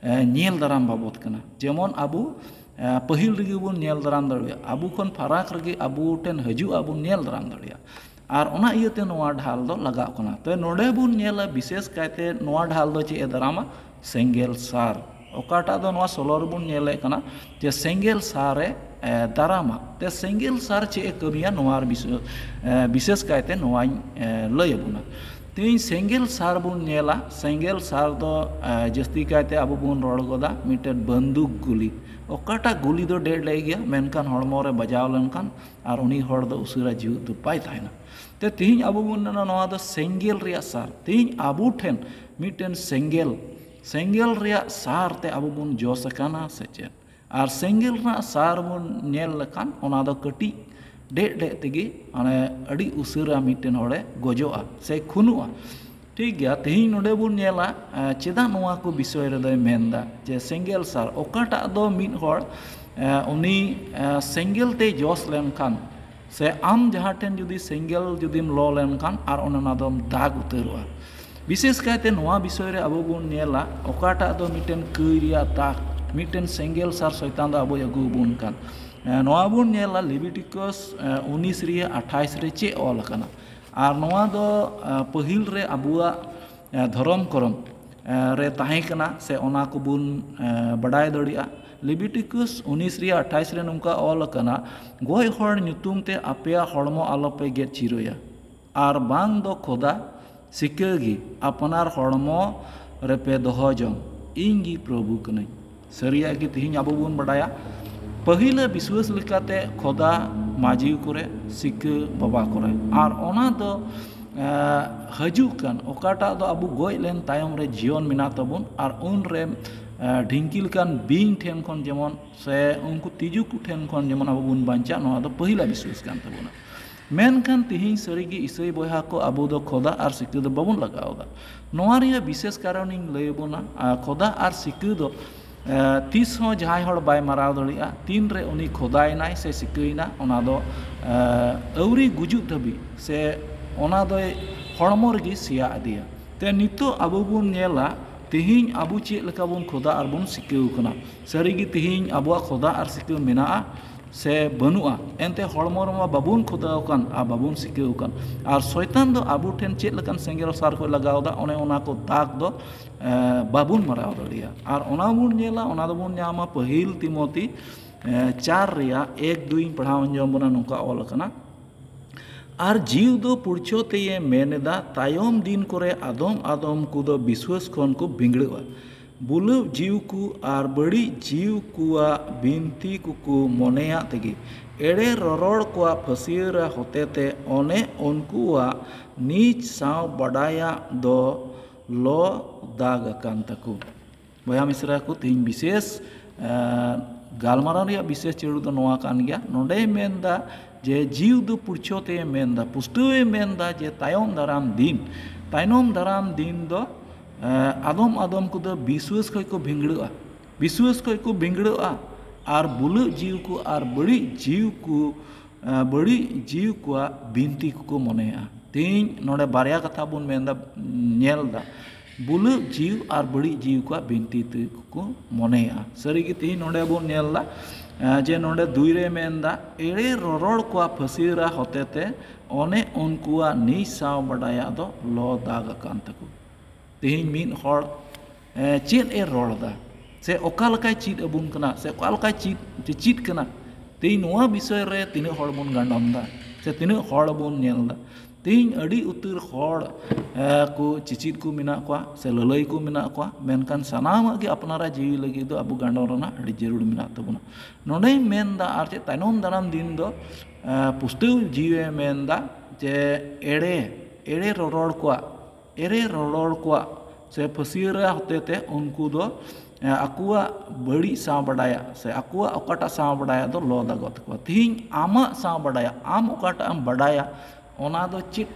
ᱮ, ᱧᱮᱞ ᱫᱟᱨᱟᱢ ᱵᱟᱵᱚᱫ ᱠᱟᱱᱟ᱾ ᱡᱮᱢᱚᱱ ᱟᱵᱚ ᱮ, ᱯᱟᱹᱦᱤᱞ ᱨᱮᱜᱮ ᱵᱚᱱ ᱧᱮᱞ ᱫᱟᱨᱟᱢ ᱫᱟᱲᱮᱭᱟᱜᱼᱟ, ᱟᱵᱚ ᱠᱷᱚᱱ ᱯᱷᱟᱨᱟᱠ ᱨᱮᱜᱮ ᱟᱵᱚ ᱴᱷᱮᱱ ᱦᱤᱡᱩᱜᱼᱟ ᱵᱚᱱ ᱧᱮᱞ ᱫᱟᱨᱟᱢ ᱫᱟᱲᱮᱭᱟᱜᱼᱟ᱾ ᱟᱨ ᱚᱱᱟ ᱤᱭᱟᱹᱛᱮ ᱱᱚᱣᱟ ᱰᱷᱟᱞ ᱫᱚ ᱞᱟᱜᱟᱜ ᱠᱟᱱᱟ᱾ ᱛᱚ ᱱᱚᱰᱮ ᱵᱚᱱ ᱧᱮᱞᱟ, ᱵᱤᱥᱮᱥ ᱠᱟᱭᱛᱮ ᱱᱚᱣᱟ ᱰᱷᱟᱞ ᱫᱚ ᱪᱮᱫ ᱮ ᱫᱟᱨᱟᱢᱟ? ᱥᱮᱸᱜᱮᱞ ᱥᱟᱨ᱾ ᱚᱠᱟᱴᱟᱜ ᱫᱚ ᱱᱚᱣᱟ ᱥᱳᱞᱳ ᱨᱮᱵᱚᱱ ᱧᱮᱞᱮᱫ ᱠᱟᱱᱟ ᱡᱮ ᱥᱮᱸᱜᱮᱞ ᱥᱟᱨ ᱮ, ᱮ, ᱫᱟᱨᱟᱢᱟ᱾ ᱛᱮ ᱥᱮᱸᱜᱮᱞ ᱥᱟᱨ ᱪᱮᱫ ᱮ ᱠᱟᱹᱢᱤᱭᱟ, ᱱᱚᱣᱟ ᱵᱤᱥ-, ᱮ, ᱵᱤᱥᱮᱥ ᱠᱟᱭᱛᱮ ᱱᱚᱣᱟᱧ ᱮ, ᱞᱟᱹᱭ ᱟᱵᱚᱱᱟ᱾ ᱛᱮᱦᱮᱧ ᱥᱮᱸᱜᱮᱞ ᱥᱟᱨ ᱵᱚᱱ ᱧᱮᱞᱟ᱾ ᱥᱮᱸᱜᱮᱞ ᱥᱟᱨ ᱫᱚ ᱮ, ᱡᱟᱹᱥᱛᱤ ᱠᱟᱭᱛᱮ ᱟᱵᱚ ᱵᱚᱱ ᱨᱚᱲ ᱜᱚᱫᱟ ᱢᱤᱫᱴᱮᱱ ᱵᱟᱱᱫᱩᱠ ᱜᱩᱞᱤ᱾ ᱚᱠᱟᱴᱟᱜ ᱜᱩᱞᱤ ᱫᱚ ᱰᱮᱰ ᱞᱮ ᱜᱮᱭᱟ, ᱢᱮᱱᱠᱷᱟᱱ ᱦᱚᱲᱢᱚ ᱨᱮ ᱵᱟᱡᱟᱣ ᱞᱮᱱᱠᱷᱟᱱ ᱟᱨ ᱩᱱᱤ ᱦᱚᱲ ᱫᱚ ᱩᱥᱟᱹᱨᱟ ᱡᱤᱣᱮᱫ ᱫᱚ ᱵᱟᱭ ᱛᱟᱦᱮᱱᱟ᱾ ᱛᱮ ᱛᱮᱦᱮᱧ ᱟᱵᱚ ᱵᱚᱱ ᱢᱮᱱᱟ ᱱᱚᱣᱟ ᱫᱚ ᱥᱮᱸᱜᱮᱞ ᱨᱮᱭᱟᱜ ᱥᱟᱨ᱾ ᱛᱮᱦᱮᱧ ᱟᱵᱚ ᱴᱷᱮᱱ ᱢᱤᱫᱴᱮᱱ ᱥᱮᱸᱜᱮᱞ, ᱥᱮᱸᱜᱮᱞ ᱨᱮᱭᱟᱜ ᱥᱟᱨ ᱛᱮ ᱟᱵᱚ ᱵᱚᱱ ᱡᱚᱥ ᱟᱠᱟᱱᱟ ᱥᱮ ᱪᱮᱫ? ᱟᱨ ᱥᱮᱸᱜᱮᱞ ᱨᱮᱱᱟᱜ ᱥᱟᱨ ᱵᱚᱱ ᱧᱮᱞ ᱞᱮᱠᱷᱟᱱ ᱚᱱᱟ ᱫᱚ ᱠᱟᱹᱴᱤᱡ ᱰᱮᱡ ᱰᱮᱡ ᱛᱮᱜᱮ ᱢᱟᱱᱮ ᱟᱹᱰᱤ ᱩᱥᱟᱹᱨᱟ ᱢᱤᱫᱴᱮᱱ ᱦᱚᱲᱮ ᱜᱚᱡᱚᱜᱼᱟ ᱥᱮ ᱠᱷᱩᱱᱩᱜᱼᱟ᱾ ᱴᱷᱤᱠ ᱜᱮᱭᱟ, ᱛᱮᱦᱮᱧ ᱱᱚᱰᱮ ᱵᱚᱱ ᱧᱮᱞᱟ ᱪᱮᱫᱟᱜ ᱱᱚᱣᱟ ᱠᱚ ᱵᱤᱥᱚᱭ ᱨᱮᱫᱚᱭ ᱢᱮᱱᱫᱟ ᱡᱮ ᱥᱮᱸᱜᱮᱞ ᱥᱟᱨ ᱚᱠᱟᱴᱟᱜ ᱫᱚ ᱢᱤᱫ ᱦᱚᱲ ᱩᱱᱤ ᱥᱮᱸᱜᱮᱞ ᱛᱮ ᱡᱚᱥ ᱞᱮᱱᱠᱷᱟᱱ ᱥᱮ ᱟᱢ ᱡᱟᱦᱟᱸ ᱴᱷᱮᱱ ᱡᱩᱫᱤ ᱥᱮᱸᱜᱮᱞ ᱡᱩᱫᱤᱢ ᱞᱚ ᱞᱮᱱᱠᱷᱟᱱ ᱟᱨ ᱚᱱᱟ ᱫᱚᱢ ᱫᱟᱜ ᱩᱛᱟᱹᱨᱚᱜᱼᱟ᱾ ᱵᱤᱥᱮᱥ ᱠᱟᱭᱛᱮ ᱱᱚᱣᱟ ᱵᱤᱥᱚᱭ ᱨᱮ ᱟᱵᱚ ᱵᱚᱱ ᱧᱮᱞᱟ ᱚᱠᱟᱴᱟᱜ ᱫᱚ ᱢᱤᱫᱴᱮᱱ ᱠᱟᱹᱭ ᱨᱮᱭᱟᱜ ᱫᱟᱜ, ᱢᱤᱫᱴᱮᱱ ᱥᱮᱸᱜᱮᱞ ᱥᱟᱨ ᱥᱚᱭᱛᱟᱱ ᱫᱚ ᱟᱵᱚᱭ ᱟᱹᱜᱩ ᱟᱵᱚᱱ ᱠᱟᱱ᱾ ᱱᱚᱣᱟ ᱵᱚᱱ ᱧᱮᱞᱟ ᱞᱤᱵᱤᱴᱤᱠᱚᱥ ᱩᱱᱤᱥ ᱨᱮᱭᱟᱜ ᱟᱴᱷᱟᱭᱤᱥ ᱨᱮ ᱪᱮᱫ ᱚᱞ ᱟᱠᱟᱱᱟ᱾ ᱟᱨ ᱱᱚᱣᱟ ᱫᱚ ᱯᱟᱹᱦᱤᱞ ᱨᱮ ᱟᱵᱚᱣᱟᱜ ᱫᱷᱚᱨᱚᱢ ᱠᱚᱨᱚᱢ ᱨᱮ ᱛᱟᱦᱮᱸ ᱠᱟᱱᱟ ᱥᱮ ᱚᱱᱟ ᱠᱚᱵᱚᱱ ᱵᱟᱰᱟᱭ ᱫᱟᱲᱮᱭᱟᱜᱼᱟ᱾ ᱞᱤᱵᱤᱴᱤᱠᱚᱥ ᱩᱱᱤᱥ ᱨᱮᱭᱟᱜ ᱟᱴᱷᱟᱭᱤᱥ ᱨᱮ ᱱᱚᱝᱠᱟ ᱚᱞ ᱟᱠᱟᱱᱟ, ᱜᱚᱡ ᱦᱚᱲ ᱧᱩᱛᱩᱢ ᱛᱮ ᱟᱯᱮᱭᱟᱜ ᱦᱚᱲᱢᱚ ᱟᱞᱚᱯᱮ ᱜᱮᱫ ᱪᱤᱨᱟᱹᱭᱟ, ᱟᱨ ᱵᱟᱝ ᱫᱚ ᱠᱷᱚᱫᱟ ᱥᱤᱠᱟᱹ ᱜᱮ ᱟᱯᱱᱟᱨ ᱦᱚᱲᱢᱚ ᱨᱮᱯᱮ ᱫᱚᱦᱚ ᱡᱚᱝ, ᱤᱧ ᱜᱮ ᱯᱨᱚᱵᱷᱩ ᱠᱟᱹᱱᱟᱹᱧ᱾ ᱥᱟᱹᱨᱤᱭᱟᱜ ᱜᱮ ᱛᱮᱦᱮᱧ ᱟᱵᱚ ᱵᱚᱱ ᱵᱟᱰᱟᱭᱟ, ᱯᱟᱹᱦᱤᱞ ᱵᱤᱥᱣᱟᱹᱥ ᱞᱮᱠᱟᱛᱮ ᱠᱷᱚᱫᱟ ᱢᱟᱹᱡᱷᱤ ᱠᱚᱨᱮ, ᱥᱤᱠᱟᱹ ᱵᱟᱵᱟ ᱠᱚᱨᱮ, ᱟᱨ ᱚᱱᱟ ᱫᱚ ᱦᱤᱡᱩᱜ ᱠᱟᱱ ᱚᱠᱟᱴᱟᱜ ᱫᱚ ᱟᱵᱚ ᱜᱚᱡ ᱞᱮᱱ ᱛᱟᱭᱚᱢ ᱨᱮ ᱡᱤᱭᱚᱱ ᱢᱮᱱᱟᱜ ᱛᱟᱵᱚᱱ ᱟᱨ ᱩᱱ ᱨᱮ ᱰᱷᱤᱝᱠᱤ ᱞᱮᱠᱟᱱ ᱵᱤᱧ ᱴᱷᱮᱱ ᱠᱷᱚᱱ ᱡᱮᱢᱚᱱ ᱥᱮ ᱩᱱᱠᱩ ᱛᱤᱡᱩ ᱠᱚ ᱴᱷᱮᱱ ᱠᱷᱚᱱ ᱡᱮᱢᱚᱱ ᱟᱵᱚ ᱵᱚᱱ ᱵᱟᱧᱪᱟᱜ, ᱱᱚᱣᱟ ᱫᱚ ᱯᱟᱹᱦᱤᱞᱟᱜ ᱵᱤᱥᱣᱟᱹᱥ ᱠᱟᱱ ᱛᱟᱵᱚᱱᱟ᱾ ᱢᱮᱱᱠᱷᱟᱱ ᱛᱮᱦᱮᱧ ᱥᱟᱹᱨᱤᱜᱮ ᱤᱥᱟᱹᱭ ᱵᱚᱭᱦᱟ ᱠᱚ ᱟᱵᱚ ᱫᱚ ᱠᱷᱚᱫᱟ ᱟᱨ ᱥᱤᱠᱟᱹ ᱫᱚ ᱵᱟᱵᱚᱱ ᱞᱟᱜᱟᱣ ᱮᱫᱟ᱾ ᱱᱚᱣᱟ ᱨᱮᱭᱟᱜ ᱵᱤᱥᱮᱥ ᱠᱟᱨᱚᱱ ᱤᱧ ᱞᱟᱹᱭ ᱟᱵᱚᱱᱟ᱾ ᱟᱨ ᱠᱷᱚᱫᱟ ᱟᱨ ᱥᱤᱠᱟᱹ ᱫᱚ ᱛᱤᱥ ᱦᱚᱸ ᱡᱟᱦᱟᱸᱭ ᱦᱚᱲ ᱵᱟᱭ ᱢᱟᱨᱟᱣ ᱫᱟᱲᱮᱭᱟᱜᱼᱟ᱾ ᱛᱤᱱ ᱨᱮ ᱩᱱᱤ ᱠᱷᱚᱫᱟᱭᱮᱱᱟᱭ ᱥᱮ ᱥᱤᱠᱟᱹᱭᱮᱱᱟ, ᱚᱱᱟ ᱫᱚ ᱟᱹᱣᱨᱤ ᱜᱩᱡᱩᱜ ᱫᱷᱟᱹᱵᱤᱡ ᱥᱮ ᱚᱱᱟ ᱫᱚᱭ ᱦᱚᱲᱢᱚ ᱨᱮᱜᱮ ᱥᱮᱭᱟ ᱤᱫᱤᱭᱟ᱾ ᱛᱮ ᱱᱤᱛᱚᱜ ᱟᱵᱚ ᱵᱚᱱ ᱧᱮᱞᱟ ᱛᱮᱦᱮᱧ ᱟᱵᱚ ᱪᱮᱫ ᱞᱮᱠᱟ ᱵᱚᱱ ᱠᱷᱚᱫᱟ ᱟᱨ ᱵᱚᱱ ᱥᱤᱠᱟᱹᱣ ᱠᱟᱱᱟ᱾ ᱥᱟᱹᱨᱤᱜᱮ ᱛᱮᱦᱮᱧ ᱟᱵᱚᱣᱟᱜ ᱠᱷᱚᱫᱟ ᱟᱨ ᱥᱤᱠᱟᱹᱣ ᱢᱮᱱᱟᱜᱼᱟ ᱥᱮ ᱵᱟᱹᱱᱩᱜᱼᱟ? ᱮᱱᱛᱮ ᱦᱚᱲᱢᱚ ᱨᱮᱢᱟ ᱵᱟᱵᱚᱱ ᱠᱷᱚᱫᱟ ᱟᱠᱟᱱ ᱟᱨ ᱵᱟᱵᱚᱱ ᱥᱤᱠᱟᱹᱣ ᱟᱠᱟᱱ᱾ ᱟᱨ ᱥᱚᱭᱛᱟᱱ ᱫᱚ ᱟᱵᱚ ᱴᱷᱮᱱ ᱪᱮᱫ ᱞᱮᱠᱟᱱ ᱥᱮᱸᱜᱮᱞ ᱥᱟᱨ ᱠᱚᱭ ᱞᱟᱜᱟᱣ ᱮᱫᱟ, ᱚᱱᱮ ᱚᱱᱟ ᱠᱚ ᱫᱟᱜᱽ ᱫᱚ ᱵᱟᱵᱚᱱ ᱢᱟᱨᱟᱣ ᱫᱟᱲᱮᱭᱟᱜᱼᱟ᱾ ᱟᱨ ᱚᱱᱟ ᱵᱚᱱ ᱧᱮᱞᱟ, ᱚᱱᱟ ᱫᱚᱵᱚᱱ ᱧᱟᱢᱟ ᱯᱟᱹᱦᱤᱞ ᱛᱤᱢᱚᱛᱤ ᱪᱟᱨ ᱨᱮᱭᱟᱜ ᱮᱠ ᱫᱩᱭ ᱤᱧ ᱯᱟᱲᱦᱟᱣ ᱟᱸᱡᱚᱢ ᱵᱚᱱᱟ, ᱱᱚᱝᱠᱟ ᱚᱞ ᱟᱠᱟᱱᱟ, ᱟᱨ ᱡᱤᱣ ᱫᱚ ᱯᱩᱲᱪᱷᱟᱹ ᱛᱮᱭᱮ ᱢᱮᱱ ᱮᱫᱟ, ᱛᱟᱭᱚᱢ ᱫᱤᱱ ᱠᱚᱨᱮ ᱟᱫᱚᱢ ᱟᱫᱚᱢ ᱠᱚᱫᱚ ᱵᱤᱥᱣᱟᱹᱥ ᱠᱷᱚᱱ ᱠᱚ ᱵᱤᱸᱜᱲᱟᱹᱜᱼᱟ᱾ ᱵᱩᱞᱟᱹᱣ ᱡᱤᱣ ᱠᱚ ᱟᱨ ᱵᱟᱹᱲᱤᱡ ᱡᱤᱣ ᱠᱚᱣᱟᱜ ᱵᱤᱱᱛᱤ ᱠᱚᱠᱚ ᱢᱚᱱᱮᱭᱟᱜ ᱛᱮᱜᱮ ᱮᱲᱮ ᱨᱚᱨᱚᱲ ᱠᱚᱣᱟᱜ ᱯᱷᱟᱹᱥᱭᱟᱹᱨᱟ ᱦᱚᱛᱮᱛᱮ ᱚᱱᱮ ᱩᱱᱠᱩᱣᱟᱜ ᱱᱤᱡ ᱥᱟᱶ ᱵᱟᱰᱟᱭᱟᱜ ᱫᱚ ᱞᱚ ᱫᱟᱜᱽ ᱟᱠᱟᱱ ᱛᱟᱠᱚ᱾ ᱵᱚᱭᱦᱟ ᱢᱤᱥᱨᱟ ᱠᱚ, ᱛᱮᱦᱮᱧ ᱵᱤᱥᱮᱥ ᱜᱟᱞᱢᱟᱨᱟᱣ ᱨᱮᱭᱟᱜ ᱵᱤᱥᱮᱥ ᱪᱟᱹᱲᱩ ᱫᱚ ᱱᱚᱣᱟ ᱠᱟᱱ ᱜᱮᱭᱟ᱾ ᱱᱚᱰᱮᱭ ᱢᱮᱱᱫᱟ ᱡᱮ ᱡᱤᱣ ᱫᱚ ᱯᱩᱨᱪᱷᱚ ᱛᱮᱭ ᱢᱮᱱᱫᱟ, ᱯᱩᱥᱴᱟᱹᱣᱮ ᱢᱮᱱᱫᱟ ᱡᱮ ᱛᱟᱭᱚᱢ ᱫᱟᱨᱟᱢ ᱫᱤᱱ, ᱛᱟᱭᱱᱚᱢ ᱫᱟᱨᱟᱢ ᱫᱤᱱ ᱫᱚ ᱮ, ᱟᱫᱚᱢ ᱟᱫᱚᱢ ᱠᱚᱫᱚ ᱵᱤᱥᱣᱟᱹᱥ ᱠᱷᱚᱡ ᱠᱚ ᱵᱷᱤᱸᱜᱲᱟᱹᱜᱼᱟ, ᱵᱤᱥᱣᱟᱹᱥ ᱠᱷᱚᱡ ᱠᱚ ᱵᱷᱤᱸᱜᱲᱟᱹᱜᱼᱟ ᱟᱨ ᱵᱩᱞᱟᱹᱜ ᱡᱤᱣ ᱠᱚ ᱟᱨ ᱵᱟᱹᱲᱤᱡ ᱡᱤᱣ ᱠᱚ, ᱮ, ᱵᱟᱹᱲᱤᱡ ᱡᱤᱣ ᱠᱚᱣᱟᱜ ᱵᱤᱱᱛᱤ ᱠᱚᱠᱚ ᱢᱚᱱᱮᱭᱟ᱾ ᱛᱮᱦᱮᱧ ᱱᱚᱰᱮ ᱵᱟᱨᱭᱟ ᱠᱟᱛᱷᱟ ᱵᱚᱱ ᱢᱮᱱᱫᱟ, ᱧᱮᱞ ᱫᱟ, ᱵᱩᱞᱟᱹᱜ ᱡᱤᱣ ᱟᱨ ᱵᱟᱹᱲᱤᱡ ᱡᱤᱣ ᱠᱚᱣᱟᱜ ᱵᱤᱱᱛᱤ ᱛᱮ ᱠᱚ ᱢᱚᱱᱮᱭᱟ᱾ ᱥᱟᱹᱨᱤᱜᱮ ᱛᱮᱦᱮᱧ ᱱᱚᱰᱮ ᱵᱚᱱ ᱧᱮᱞ ᱫᱟ, ᱮ, ᱡᱮ ᱱᱚᱰᱮ ᱫᱩᱭ ᱨᱮ ᱢᱮᱱᱫᱟ, ᱮᱲᱮ ᱨᱚᱨᱚᱲ ᱠᱚᱣᱟ ᱯᱷᱟᱹᱥᱤᱨᱟ ᱦᱚᱛᱮᱛᱮ ᱚᱱᱮ ᱩᱱᱠᱩᱣᱟᱜ ᱱᱤᱡ ᱥᱟᱶ ᱵᱟᱰᱟᱭᱟᱜ ᱫᱚ ᱞᱚ ᱫᱟᱜ ᱟᱠᱟᱱ ᱛᱟᱠᱚ᱾ ᱛᱮᱦᱮᱧ ᱢᱤᱫ ᱦᱚᱲ, ᱮ, ᱪᱮᱫ ᱮ ᱨᱚᱲ ᱫᱟ, ᱥᱮ ᱚᱠᱟ ᱞᱮᱠᱟᱭ ᱪᱮᱫ ᱟᱵᱚᱱ ᱠᱟᱱᱟ, ᱥᱮ ᱚᱠᱟ ᱞᱮᱠᱟᱭ ᱪᱮᱫ ᱪᱮᱪᱮᱫ ᱠᱟᱱᱟ, ᱛᱮᱦᱮᱧ ᱱᱚᱣᱟ ᱵᱤᱥᱚᱭ ᱨᱮ ᱛᱤᱱᱟᱹᱜ ᱦᱚᱲ ᱵᱚᱱ ᱜᱟᱸᱰᱚᱢ ᱫᱟ, ᱥᱮ ᱛᱤᱱᱟᱹᱜ ᱦᱚᱲ ᱵᱚᱱ ᱧᱮᱞ ᱫᱟ? ᱛᱮᱦᱮᱧ ᱟᱹᱰᱤ ᱩᱛᱟᱹᱨ ᱦᱚᱲ, ᱮ, ᱠᱚ ᱪᱮᱪᱮᱫ ᱠᱚ ᱢᱮᱱᱟᱜ ᱠᱚᱣᱟ, ᱥᱮ ᱞᱟᱹᱞᱟᱹᱭ ᱠᱚ ᱢᱮᱱᱟᱜ ᱠᱚᱣᱟ, ᱢᱮᱱᱠᱷᱟᱱ ᱥᱟᱱᱟᱢᱟᱜ ᱜᱮ ᱟᱯᱱᱟᱨᱟᱜ ᱡᱤᱣᱤ ᱞᱟᱹᱜᱤᱫ ᱫᱚ ᱟᱵᱚ ᱜᱟᱸᱰᱚᱢ ᱨᱮᱱᱟᱜ ᱟᱹᱰᱤ ᱡᱟᱹᱨᱩᱲ ᱢᱮᱱᱟᱜ ᱛᱟᱵᱚᱱᱟ᱾ ᱱᱚᱰᱮᱧ ᱢᱮᱱ ᱫᱟ, ᱟᱨ ᱪᱮᱫ ᱛᱟᱭᱱᱚᱢ ᱫᱟᱨᱟᱢ ᱫᱤᱱ ᱫᱚ, ᱮ, ᱯᱩᱥᱴᱟᱹᱣ ᱡᱤᱣᱤᱭᱮ ᱢᱮᱱ ᱫᱟ ᱡᱮ ᱮᱲᱮ, ᱮᱲᱮ ᱨᱚᱨᱚᱲ ᱠᱚᱣᱟᱜ ᱮᱲᱮ ᱨᱚᱨᱚᱲ ᱠᱚᱣᱟᱜ ᱥᱮ ᱯᱷᱟᱹᱥᱤᱭᱟᱹᱨᱟ ᱦᱚᱛᱮᱛᱮ ᱩᱱᱠᱩ ᱫᱚ, ᱮ, ᱟᱠᱚᱣᱟᱜ ᱵᱟᱹᱲᱤᱡ ᱥᱟᱶ ᱵᱟᱰᱟᱭᱟᱜ ᱥᱮ ᱟᱠᱚᱣᱟᱜ ᱚᱠᱟᱴᱟᱜ ᱥᱟᱶ ᱵᱟᱰᱟᱭᱟᱜ ᱫᱚ ᱞᱚ ᱫᱟᱜᱚᱜ ᱛᱟᱠᱚᱣᱟ᱾ ᱛᱮᱦᱮᱧ ᱟᱢᱟᱜ ᱥᱟᱶ ᱵᱟᱰᱟᱭᱟᱜ, ᱟᱢ ᱚᱠᱟᱴᱟᱜ ᱮᱢ ᱵᱟᱰᱟᱭᱟ, ᱚᱱᱟ ᱫᱚ ᱪᱮᱫ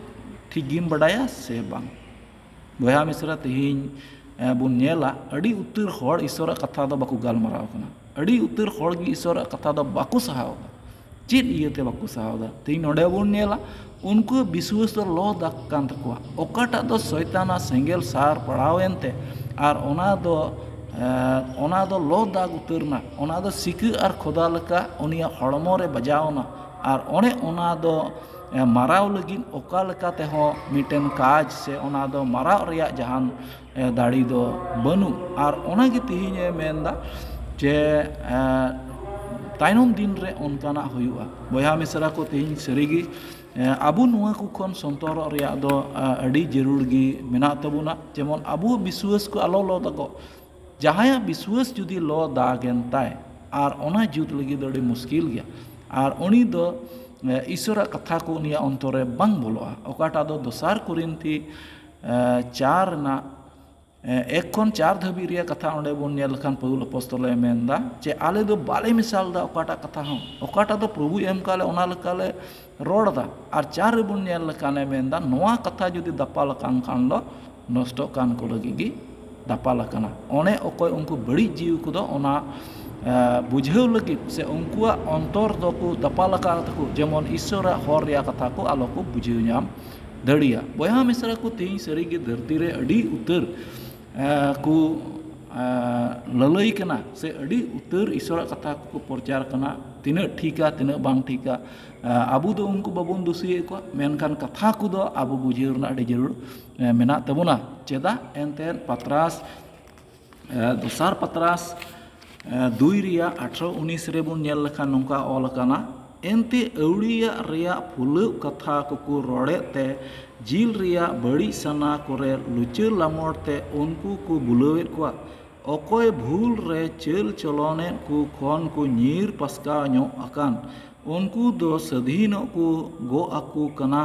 ᱴᱷᱤᱠ ᱜᱮᱢ ᱵᱟᱰᱟᱭᱟ ᱥᱮ ᱵᱟᱝ? ᱵᱚᱭᱦᱟ ᱢᱤᱥᱨᱟ, ᱛᱮᱦᱮᱧ, ᱮ, ᱵᱚᱱ ᱧᱮᱞᱟ, ᱟᱹᱰᱤ ᱩᱛᱟᱹᱨ ᱦᱚᱲ ᱤᱥᱚᱨᱟᱜ ᱠᱟᱛᱷᱟ ᱫᱚ ᱵᱟᱠᱚ ᱜᱟᱞᱢᱟᱨᱟᱣ ᱠᱟᱱᱟ᱾ ᱟᱹᱰᱤ ᱩᱛᱟᱹᱨ ᱦᱚᱲ ᱜᱮ ᱤᱥᱚᱨᱟᱜ ᱠᱟᱛᱷᱟ ᱫᱚ ᱵᱟᱠᱚ ᱥᱟᱦᱟᱣ ᱮᱫᱟ᱾ ᱪᱮᱫ ᱤᱭᱟᱹᱛᱮ ᱵᱟᱠᱚ ᱥᱟᱦᱟᱣ ᱮᱫᱟ? ᱛᱮᱦᱮᱧ ᱱᱚᱰᱮ ᱵᱚᱱ ᱧᱮᱞᱟ, ᱩᱱᱠᱩ ᱵᱤᱥᱣᱟᱹᱥ ᱫᱚ ᱞᱚ ᱫᱟᱜ ᱠᱟᱱ ᱛᱟᱠᱚᱣᱟ᱾ ᱚᱠᱟᱴᱟᱜ ᱫᱚ ᱥᱚᱭᱛᱟᱱᱟᱜ ᱥᱮᱸᱜᱮᱞ ᱥᱟᱨ ᱯᱟᱲᱟᱣᱮᱱ ᱛᱮ, ᱟᱨ ᱚᱱᱟ ᱫᱚ, ᱮ, ᱚᱱᱟ ᱫᱚ ᱞᱚ ᱫᱟᱜ ᱩᱛᱟᱹᱨ ᱮᱱᱟ, ᱚᱱᱟ ᱫᱚ ᱥᱤᱠᱟᱹ ᱟᱨ ᱠᱷᱚᱫᱟ ᱞᱮᱠᱟ ᱩᱱᱤᱭᱟᱜ ᱦᱚᱲᱢᱚ ᱨᱮ ᱵᱟᱡᱟᱣ ᱮᱱᱟ, ᱟᱨ ᱚᱱᱮ ᱚᱱᱟ ᱫᱚ, ᱮ, ᱢᱟᱨᱟᱣ ᱞᱟᱹᱜᱤᱫ ᱚᱠᱟ ᱞᱮᱠᱟ ᱛᱮᱦᱚᱸ ᱢᱤᱫᱴᱮᱱ ᱠᱟᱡᱽ ᱥᱮ ᱚᱱᱟ ᱫᱚ ᱢᱟᱨᱟᱣ ᱨᱮᱭᱟᱜ ᱡᱟᱦᱟᱱ, ᱮ, ᱫᱟᱲᱮ ᱫᱚ ᱵᱟᱹᱱᱩᱜ᱾ ᱟᱨ ᱚᱱᱟᱜᱮ ᱛᱮᱦᱮᱧ ᱮ ᱢᱮᱱᱫᱟ ᱡᱮ, ᱮ, ᱛᱟᱭᱱᱚᱢ ᱫᱤᱱ ᱨᱮ ᱚᱱᱠᱟᱱᱟᱜ ᱦᱩᱭᱩᱜᱼᱟ᱾ ᱵᱚᱭᱦᱟ ᱢᱤᱥᱨᱟ ᱠᱚ, ᱛᱮᱦᱮᱧ ᱥᱟᱹᱨᱤᱜᱮ, ᱮ, ᱟᱵᱚ ᱱᱚᱣᱟ ᱠᱚ ᱠᱷᱚᱱ ᱥᱚᱱᱛᱚᱨᱚᱜ ᱨᱮᱭᱟᱜ ᱫᱚ, ᱮ, ᱟᱹᱰᱤ ᱡᱟᱹᱨᱩᱲ ᱜᱮ ᱢᱮᱱᱟᱜ ᱛᱟᱵᱚᱱᱟ᱾ ᱡᱮᱢᱚᱱ ᱟᱵᱚ ᱵᱤᱥᱣᱟᱹᱥ ᱠᱚ ᱟᱞᱚ ᱞᱚ ᱫᱟᱜᱚᱜ᱾ ᱡᱟᱦᱟᱸᱭᱟᱜ ᱵᱤᱥᱣᱟᱹᱥ ᱡᱩᱫᱤ ᱞᱚ ᱫᱟᱜᱮᱱ ᱛᱟᱭ, ᱟᱨ ᱚᱱᱟ ᱡᱩᱛ ᱞᱟᱹᱜᱤᱫ ᱫᱚ ᱟᱹᱰᱤ ᱢᱩᱥᱠᱤᱞ ᱜᱮᱭᱟ᱾ ᱟᱨ ᱩᱱᱤ ᱫᱚ, ᱮ, ᱤᱥᱚᱨᱟᱜ ᱠᱟᱛᱷᱟ ᱠᱚ ᱩᱱᱤᱭᱟᱜ ᱚᱱᱛᱚᱨ ᱨᱮ ᱵᱟᱝ ᱵᱚᱞᱚᱜᱼᱟ᱾ ᱚᱠᱟᱴᱟᱜ ᱫᱚ ᱫᱚᱥᱟᱨ ᱠᱚᱨᱤᱱᱛᱷᱤ, ᱮ, ᱪᱟᱨ ᱨᱮᱱᱟᱜ ᱮᱠ ᱠᱷᱚᱱ ᱪᱟᱨ ᱫᱷᱟᱹᱵᱤᱡ ᱨᱮᱭᱟᱜ ᱠᱟᱛᱷᱟ ᱚᱸᱰᱮ ᱵᱚᱱ ᱧᱮᱞ ᱞᱮᱠᱷᱟᱱ ᱯᱟᱹᱣᱩᱞ ᱟᱯᱚᱥᱛᱚᱞᱮ ᱢᱮᱱᱫᱟ ᱡᱮ ᱟᱞᱮ ᱫᱚ ᱵᱟᱞᱮ ᱢᱮᱥᱟᱞ ᱮᱫᱟ ᱚᱠᱟᱴᱟᱜ ᱠᱟᱛᱷᱟ ᱦᱚᱸ, ᱚᱠᱟᱴᱟᱜ ᱫᱚ ᱯᱨᱚᱵᱷᱩᱭ ᱮᱢ ᱠᱟᱜ ᱞᱮ ᱚᱱᱟ ᱞᱮᱠᱟᱞᱮ ᱨᱚᱲ ᱮᱫᱟ᱾ ᱟᱨ ᱪᱟᱨ ᱨᱮᱵᱚᱱ ᱧᱮᱞ ᱞᱮᱠᱷᱟᱱᱮ ᱢᱮᱱᱫᱟ ᱱᱚᱣᱟ ᱠᱟᱛᱷᱟ ᱡᱩᱫᱤ ᱫᱟᱯᱟᱞ ᱟᱠᱟᱱ ᱠᱷᱟᱱ ᱫᱚ ᱱᱚᱥᱴᱚᱜ ᱠᱟᱱ ᱠᱚ ᱞᱟᱹᱜᱤᱫ ᱜᱮ ᱫᱟᱯᱟᱞ ᱟᱠᱟᱱᱟ᱾ ᱚᱱᱮ ᱚᱠᱚᱭ ᱩᱱᱠᱩ ᱵᱟᱹᱲᱤᱡ ᱡᱤᱣᱤ ᱠᱚᱫᱚ ᱚᱱᱟ ᱵᱩᱡᱷᱟᱹᱣ ᱞᱟᱹᱜᱤᱫ ᱥᱮ ᱩᱱᱠᱩᱣᱟᱜ ᱚᱱᱛᱚᱨ ᱫᱚᱠᱚ ᱫᱟᱯᱟᱞ ᱟᱠᱟᱫ ᱛᱟᱠᱚ, ᱡᱮᱢᱚᱱ ᱤᱥᱥᱚᱨᱟᱜ ᱦᱚᱨ ᱨᱮᱭᱟᱜ ᱠᱟᱛᱷᱟ ᱠᱚ ᱟᱞᱚ ᱠᱚ ᱵᱩᱡᱷᱟᱹᱣ ᱧᱟᱢ ᱫᱟᱲᱮᱭᱟᱜ᱾ ᱵᱚᱭᱦᱟ ᱢᱤᱥᱨᱟ ᱠᱚ, ᱛᱮᱦᱮᱧ ᱥᱟᱹᱨᱤᱜᱮ ᱫᱷᱟᱹᱨᱛᱤ ᱨᱮ ᱟᱹᱰᱤ ᱩᱛᱟᱹᱨ ᱠᱚ ᱞᱟᱹᱞᱟᱹᱭ ᱠᱟᱱᱟ ᱥᱮ ᱟᱹᱰᱤ ᱩᱛᱟᱹᱨ ᱤᱥᱥᱚᱨᱟᱜ ᱠᱟᱛᱷᱟ ᱠᱚᱠᱚ ᱯᱨᱚᱪᱟᱨ ᱠᱟᱱᱟ᱾ ᱛᱤᱱᱟᱹᱜ ᱴᱷᱤᱠᱟ, ᱛᱤᱱᱟᱹᱜ ᱵᱟᱝ ᱴᱷᱤᱠᱟ, ᱟᱵᱚ ᱫᱚ ᱩᱱᱠᱩ ᱵᱟᱵᱚᱱ ᱫᱳᱥᱤᱭᱮᱫ ᱠᱚᱣᱟ, ᱢᱮᱱᱠᱷᱟᱱ ᱠᱟᱛᱷᱟ ᱠᱚᱫᱚ ᱟᱵᱚ ᱵᱩᱡᱷᱟᱹᱣ ᱨᱮᱱᱟᱜ ᱟᱹᱰᱤ ᱡᱟᱹᱨᱩᱲ ᱢᱮᱱᱟᱜ ᱛᱟᱵᱚᱱᱟ᱾ ᱪᱮᱫᱟᱜ ᱮᱱᱛᱮᱫ ᱯᱟᱛᱨᱟᱥ ᱫᱚᱥᱟᱨ ᱯᱟᱛᱨᱟᱥ ᱫᱩᱭ ᱨᱮᱭᱟᱜ ᱟᱴᱷᱨᱚ ᱩᱱᱤᱥ ᱨᱮᱵᱚᱱ ᱧᱮᱞ ᱞᱮᱠᱷᱟᱱ ᱱᱚᱝᱠᱟ ᱚᱞ ᱟᱠᱟᱱᱟ, ᱮᱱᱛᱮ ᱟᱹᱣᱲᱤᱭᱟᱜ ᱨᱮᱭᱟᱜ ᱯᱷᱩᱞᱟᱹᱜ ᱠᱟᱛᱷᱟ ᱠᱚᱠᱚ ᱨᱚᱲᱮᱫ ᱛᱮ ᱡᱤᱞ ᱨᱮᱭᱟᱜ ᱵᱟᱹᱲᱤᱡ ᱥᱟᱱᱟ ᱠᱚᱨᱮ ᱞᱩᱪᱟᱹ ᱞᱟᱢᱚᱲ ᱛᱮ ᱩᱱᱠᱩ ᱠᱚ ᱵᱩᱞᱟᱹᱣᱮᱫ ᱠᱚᱣᱟ᱾ ᱚᱠᱚᱭ ᱵᱷᱩᱞ ᱨᱮ ᱪᱟᱹᱞ ᱪᱚᱞᱚᱱᱮᱫ ᱠᱚ ᱠᱷᱚᱱ ᱠᱚ ᱧᱤᱨ ᱯᱟᱥᱠᱟᱣ ᱧᱚᱜ ᱟᱠᱟᱱ, ᱩᱱᱠᱩ ᱫᱚ ᱥᱟᱹᱫᱷᱤᱱᱚᱜ ᱠᱚ ᱜᱚᱜ ᱟᱠᱚ ᱠᱟᱱᱟ᱾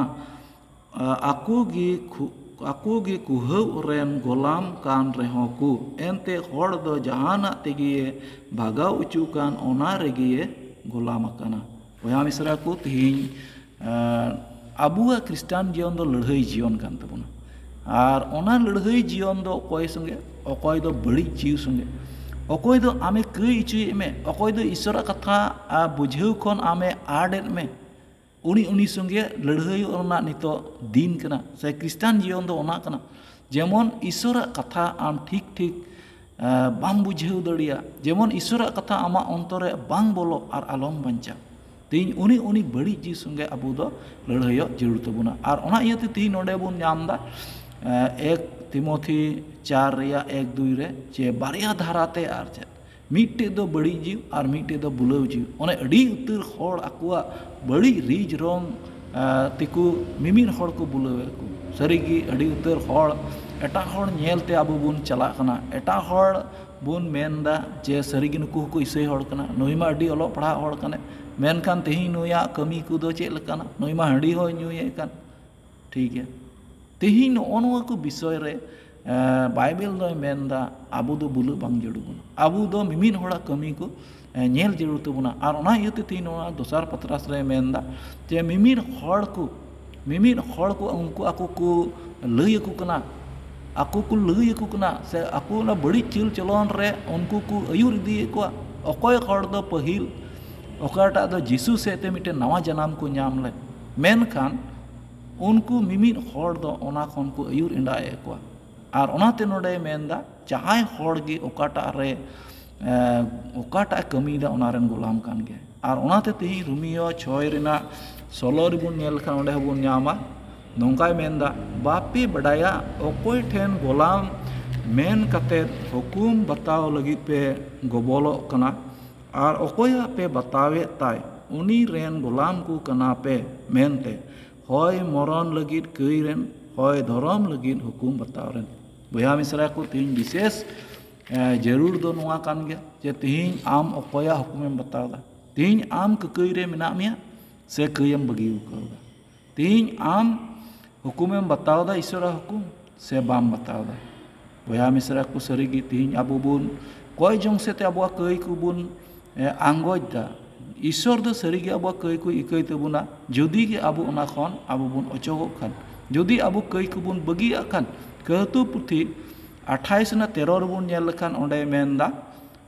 ᱟᱠᱚ ᱜᱮ ᱠᱷᱩ- ᱟᱠᱚ ᱜᱮ ᱠᱩᱦᱟᱹᱣ ᱨᱮᱱ ᱜᱚᱞᱟᱢ ᱠᱟᱱ ᱨᱮᱦᱚᱸ ᱠᱚ, ᱮᱱᱛᱮ ᱦᱚᱲ ᱫᱚ ᱡᱟᱦᱟᱱᱟᱜ ᱛᱮᱜᱮ ᱵᱷᱟᱜᱟᱣ ᱚᱪᱚ ᱠᱟᱱ ᱚᱱᱟ ᱨᱮᱜᱮ ᱜᱚᱞᱟᱢ ᱟᱠᱟᱱᱟ᱾ ᱵᱚᱭᱦᱟ ᱢᱤᱥᱨᱟ ᱠᱚ, ᱛᱮᱦᱮᱧ ᱟᱵᱚᱣᱟᱜ ᱠᱷᱨᱤᱥᱴᱟᱱ ᱡᱤᱭᱚᱱ ᱫᱚ ᱞᱟᱹᱲᱦᱟᱹᱭ ᱡᱤᱭᱚᱱ ᱠᱟᱱ ᱛᱟᱵᱚᱱᱟ᱾ ᱟᱨ ᱚᱱᱟ ᱞᱟᱹᱲᱦᱟᱹᱭ ᱡᱤᱭᱚᱱ ᱫᱚ ᱚᱠᱚᱭ ᱥᱚᱸᱜᱮ? ᱚᱠᱚᱭ ᱫᱚ ᱵᱟᱹᱲᱤᱡ ᱡᱤᱣᱤ ᱥᱚᱸᱜᱮ, ᱚᱠᱚᱭ ᱫᱚ ᱟᱢᱮ ᱠᱟᱹᱭ ᱚᱪᱚᱭᱮᱫ ᱢᱮ, ᱚᱠᱚᱭ ᱫᱚ ᱤᱥᱚᱨᱟᱜ ᱠᱟᱛᱷᱟ ᱵᱩᱡᱷᱟᱹᱣ ᱠᱷᱚᱱ ᱟᱢᱮ ᱟᱲᱮᱫ ᱢᱮ, ᱩᱱᱤ ᱩᱱᱤ ᱥᱚᱸᱜᱮ ᱞᱟᱹᱲᱦᱟᱹᱭᱚᱜ ᱨᱮᱱᱟᱜ ᱱᱤᱛᱚᱜ ᱫᱤᱱ ᱠᱟᱱᱟ᱾ ᱥᱮ ᱠᱷᱨᱤᱥᱴᱟᱱ ᱡᱤᱭᱚᱱ ᱫᱚ ᱚᱱᱟ ᱠᱟᱱᱟ, ᱡᱮᱢᱚᱱ ᱤᱥᱚᱨᱟᱜ ᱠᱟᱛᱷᱟ ᱟᱢ ᱴᱷᱤᱠ ᱴᱷᱤᱠ ᱵᱟᱢ ᱵᱩᱡᱷᱟᱹᱣ ᱫᱟᱲᱮᱭᱟᱜᱼᱟ, ᱡᱮᱢᱚᱱ ᱤᱥᱚᱨᱟᱜ ᱠᱟᱛᱷᱟ ᱟᱢᱟᱜ ᱚᱱᱛᱚᱨ ᱨᱮ ᱵᱟᱝ ᱵᱚᱞᱚᱜ ᱟᱨ ᱟᱞᱚᱢ ᱵᱟᱧᱪᱟᱜ᱾ ᱛᱮᱦᱮᱧ ᱩᱱᱤ ᱩᱱᱤ ᱵᱟᱹᱲᱤᱡ ᱡᱤᱣᱤ ᱥᱚᱸᱜᱮ ᱟᱵᱚ ᱫᱚ ᱞᱟᱹᱲᱦᱟᱹᱭᱚᱜ ᱡᱟᱹᱨᱩᱲ ᱛᱟᱵᱚᱱᱟ᱾ ᱟᱨ ᱚᱱᱟ ᱤᱭᱟᱹᱛᱮ ᱛᱮᱦᱮᱧ ᱱᱚᱰᱮ ᱵᱚᱱ ᱧᱟᱢ ᱮᱫᱟ ᱮᱠ ᱛᱤᱢᱚᱛᱷᱤ ᱪᱟᱨ ᱨᱮᱭᱟᱜ ᱮᱠ ᱫᱩᱭ ᱨᱮ, ᱡᱮ ᱵᱟᱨᱭᱟ ᱫᱷᱟᱨᱟᱛᱮ ᱟᱨ ᱪᱮᱫ ᱢᱤᱫᱴᱮᱡ ᱫᱚ ᱵᱟᱹᱲᱤᱡ ᱡᱤᱣᱤ ᱟᱨ ᱢᱤᱫᱴᱮᱡ ᱫᱚ ᱵᱩᱞᱟᱹᱣ ᱡᱤᱣᱤ᱾ ᱚᱱᱮ ᱟᱹᱰᱤ ᱩᱛᱟᱹᱨ ᱦᱚᱲ ᱟᱠᱚᱣᱟᱜ ᱵᱟᱹᱲᱤᱡ ᱨᱤᱡ ᱨᱚᱝ ᱛᱮᱠᱚ ᱢᱤᱢᱤᱫ ᱦᱚᱲ ᱠᱚ ᱵᱩᱞᱟᱹᱣᱮᱫ ᱠᱚ᱾ ᱥᱟᱹᱨᱤᱜᱮ ᱟᱹᱰᱤ ᱩᱛᱟᱹᱨ ᱦᱚᱲ, ᱮᱴᱟᱜ ᱦᱚᱲ ᱧᱮᱞᱛᱮ ᱟᱵᱚ ᱵᱚᱱ ᱪᱟᱞᱟᱜ ᱠᱟᱱᱟ, ᱮᱴᱟᱜ ᱦᱚᱲ ᱵᱚᱱ ᱢᱮᱱᱫᱟ ᱡᱮ ᱥᱟᱹᱨᱤᱜᱮ ᱱᱩᱠᱩ ᱦᱚᱸᱠᱚ ᱤᱥᱟᱹᱭ ᱦᱚᱲ ᱠᱟᱱᱟ, ᱱᱩᱭ ᱢᱟ ᱟᱹᱰᱤ ᱚᱞᱚᱜ ᱯᱟᱲᱦᱟᱜ ᱦᱚᱲ ᱠᱟᱱᱮ, ᱢᱮᱱᱠᱷᱟᱱ ᱛᱮᱦᱮᱧ ᱱᱩᱭᱟᱜ ᱠᱟᱹᱢᱤ ᱠᱚᱫᱚ ᱪᱮᱫ ᱞᱮᱠᱟᱱᱟ? ᱱᱩᱭ ᱢᱟ ᱦᱟᱺᱰᱤ ᱦᱚᱸᱭ ᱧᱩᱭᱮᱫ ᱠᱟᱱ᱾ ᱴᱷᱤᱠ ᱜᱮᱭᱟ, ᱛᱮᱦᱮᱧ ᱱᱚᱜᱼᱚ ᱱᱚᱣᱟ ᱠᱚ ᱵᱤᱥᱚᱭ ᱨᱮ ᱵᱟᱭᱵᱮᱞ ᱫᱚᱭ ᱢᱮᱱᱫᱟ ᱟᱵᱚ ᱫᱚ ᱵᱩᱞᱟᱹᱜ ᱵᱟᱝ ᱡᱟᱹᱨᱩᱲ ᱵᱚᱱᱟ, ᱟᱵᱚ ᱫᱚ ᱢᱤᱢᱤᱫ ᱦᱚᱲᱟᱜ ᱠᱟᱹᱢᱤ ᱠᱚ ᱧᱮᱞ ᱡᱟᱹᱨᱩᱲ ᱛᱟᱵᱚᱱᱟ᱾ ᱟᱨ ᱚᱱᱟ ᱤᱭᱟᱹᱛᱮ ᱛᱮᱦᱮᱧ ᱱᱚᱣᱟ ᱫᱚᱥᱟᱨ ᱯᱟᱛᱨᱟᱥ ᱨᱮ ᱢᱮᱱᱫᱟ ᱡᱮ ᱢᱤᱢᱤᱫ ᱦᱚᱲ ᱠᱚ ᱢᱤᱢᱤᱫ ᱦᱚᱲ ᱠᱚ ᱩᱱᱠᱩ ᱟᱠᱚ ᱠᱚ ᱞᱟᱹᱭ ᱟᱠᱚ ᱠᱟᱱᱟ, ᱟᱠᱚ ᱠᱚ ᱞᱟᱹᱭ ᱟᱠᱚ ᱠᱟᱱᱟ, ᱥᱮ ᱟᱠᱚ ᱚᱱᱟ ᱵᱟᱹᱲᱤᱡ ᱪᱟᱹᱞ ᱪᱚᱞᱚᱱ ᱨᱮ ᱩᱱᱠᱩ ᱠᱚ ᱟᱹᱭᱩᱨ ᱤᱫᱤᱭᱮᱫ ᱠᱚᱣᱟ᱾ ᱚᱠᱚᱭ ᱦᱚᱲ ᱫᱚ ᱯᱟᱹᱦᱤᱞ ᱚᱠᱟᱴᱟᱜ ᱫᱚ ᱡᱤᱥᱩ ᱥᱮᱫ ᱛᱮ ᱢᱤᱫᱴᱮᱱ ᱱᱟᱣᱟ ᱡᱟᱱᱟᱢ ᱠᱚ ᱧᱟᱢ ᱞᱮᱫ, ᱢᱮᱱᱠᱷᱟᱱ ᱩᱱᱠᱩ ᱢᱤᱢᱤᱫ ᱦᱚᱲ ᱫᱚ ᱚᱱᱟ ᱠᱷᱚᱱ ᱠᱚ ᱟᱹᱭᱩᱨ ᱮᱸᱰᱟᱭᱮᱫ ᱠᱚᱣᱟ᱾ ᱟᱨ ᱚᱱᱟᱛᱮ ᱱᱚᱰᱮᱭ ᱢᱮᱱᱫᱟ ᱡᱟᱦᱟᱸᱭ ᱦᱚᱲ ᱜᱮ ᱚᱠᱟᱴᱟᱜ ᱨᱮ ᱚᱠᱟᱴᱟᱜ ᱮ ᱠᱟᱹᱢᱤᱭᱮᱫᱟ ᱚᱱᱟ ᱨᱮᱱ ᱜᱳᱞᱟᱢ ᱠᱟᱱ ᱜᱮᱭᱟ᱾ ᱟᱨ ᱚᱱᱟᱛᱮ ᱛᱮᱦᱮᱧ ᱨᱳᱢᱤᱭᱚ ᱪᱷᱚᱭ ᱨᱮᱱᱟᱜ ᱥᱳᱞᱳ ᱨᱮᱵᱚᱱ ᱧᱮᱞ ᱞᱮᱠᱷᱟᱱ ᱚᱸᱰᱮ ᱦᱚᱸᱵᱚᱱ ᱧᱟᱢᱟ, ᱱᱚᱝᱠᱟᱭ ᱢᱮᱱᱫᱟ, ᱵᱟᱯᱮ ᱵᱟᱰᱟᱭᱟ ᱚᱠᱚᱭ ᱴᱷᱮᱱ ᱜᱳᱞᱟᱢ ᱢᱮᱱ ᱠᱟᱛᱮ ᱦᱩᱠᱩᱢ ᱵᱟᱛᱟᱣ ᱞᱟᱹᱜᱤᱫ ᱯᱮ ᱜᱚᱵᱚᱞᱚᱜ ᱠᱟᱱᱟ, ᱟᱨ ᱚᱠᱚᱭᱟᱜ ᱯᱮ ᱵᱟᱛᱟᱣᱮᱫ ᱛᱟᱭ ᱩᱱᱤ ᱨᱮᱱ ᱜᱳᱞᱟᱢ ᱠᱚ ᱠᱟᱱᱟ ᱯᱮ ᱢᱮᱱᱛᱮ, ᱦᱚᱭ ᱢᱚᱨᱚᱱ ᱞᱟᱹᱜᱤᱫ ᱠᱟᱹᱭ ᱨᱮᱱ, ᱦᱚᱭ ᱫᱷᱚᱨᱚᱢ ᱞᱟᱹᱜᱤᱫ ᱦᱩᱠᱩᱢ ᱵᱟᱛᱟᱣ ᱨᱮᱱ᱾ ᱵᱚᱭᱦᱟ ᱢᱤᱥᱨᱟ ᱠᱚ, ᱛᱮᱦᱮᱧ ᱵᱤᱥᱮᱥ ᱡᱟᱹᱨᱩᱲ ᱫᱚ ᱱᱚᱣᱟ ᱠᱟᱱ ᱜᱮᱭᱟ ᱡᱮ ᱛᱮᱦᱮᱧ ᱟᱢ ᱚᱠᱚᱭᱟᱜ ᱦᱩᱠᱩᱢᱮᱢ ᱵᱟᱛᱟᱣ ᱮᱫᱟ? ᱛᱮᱦᱮᱧ ᱟᱢ ᱠᱟᱹᱠᱟᱹᱭ ᱨᱮ ᱢᱮᱱᱟᱜ ᱢᱮᱭᱟ ᱥᱮ ᱠᱟᱹᱭᱮᱢ ᱵᱟᱹᱜᱤ ᱟᱠᱟᱣᱫᱟ? ᱛᱮᱦᱮᱧ ᱟᱢ ᱦᱩᱠᱩᱢᱮᱢ ᱵᱟᱛᱟᱣ ᱮᱫᱟ, ᱤᱥᱚᱨᱟᱜ ᱦᱩᱠᱩᱢ, ᱥᱮ ᱵᱟᱢ ᱵᱟᱛᱟᱣ ᱮᱫᱟ? ᱵᱚᱭᱦᱟ ᱢᱤᱥᱨᱟ ᱠᱚ, ᱥᱟᱹᱨᱤᱜᱮ ᱛᱮᱦᱮᱧ ᱟᱵᱚ ᱵᱚᱱ ᱠᱚᱭ ᱡᱚᱝ ᱥᱮᱫ ᱛᱮ ᱟᱵᱚᱣᱟᱜ ᱠᱟᱹᱭ ᱠᱚᱵᱚᱱ ᱟᱸᱜᱚᱪ ᱮᱫᱟ᱾ ᱤᱥᱚᱨ ᱫᱚ ᱥᱟᱹᱨᱤᱜᱮ ᱟᱵᱚᱣᱟᱜ ᱠᱟᱹᱭ ᱠᱚ ᱤᱠᱟᱹᱭ ᱛᱟᱵᱚᱱᱟ ᱡᱩᱫᱤ ᱜᱮ ᱟᱵᱚ ᱚᱱᱟ ᱠᱷᱚᱱ ᱟᱵᱚ ᱵᱚᱱ ᱚᱪᱚᱜᱚᱜ ᱠᱷᱟᱱ᱾ ᱡᱩᱫᱤ ᱟᱵᱚ ᱠᱟᱹᱭ ᱠᱚᱵᱚᱱ ᱵᱟᱹᱜᱤᱭᱟᱜ ᱠᱷᱟᱱ, ᱠᱟᱹᱦᱛᱩ ᱯᱩᱛᱷᱤ ᱟᱴᱷᱟᱭᱤᱥ ᱨᱮᱱᱟᱜ ᱛᱮᱨᱚ ᱨᱮᱵᱚᱱ ᱧᱮᱞ ᱞᱮᱠᱷᱟᱱ ᱚᱸᱰᱮᱭ ᱢᱮᱱᱫᱟ,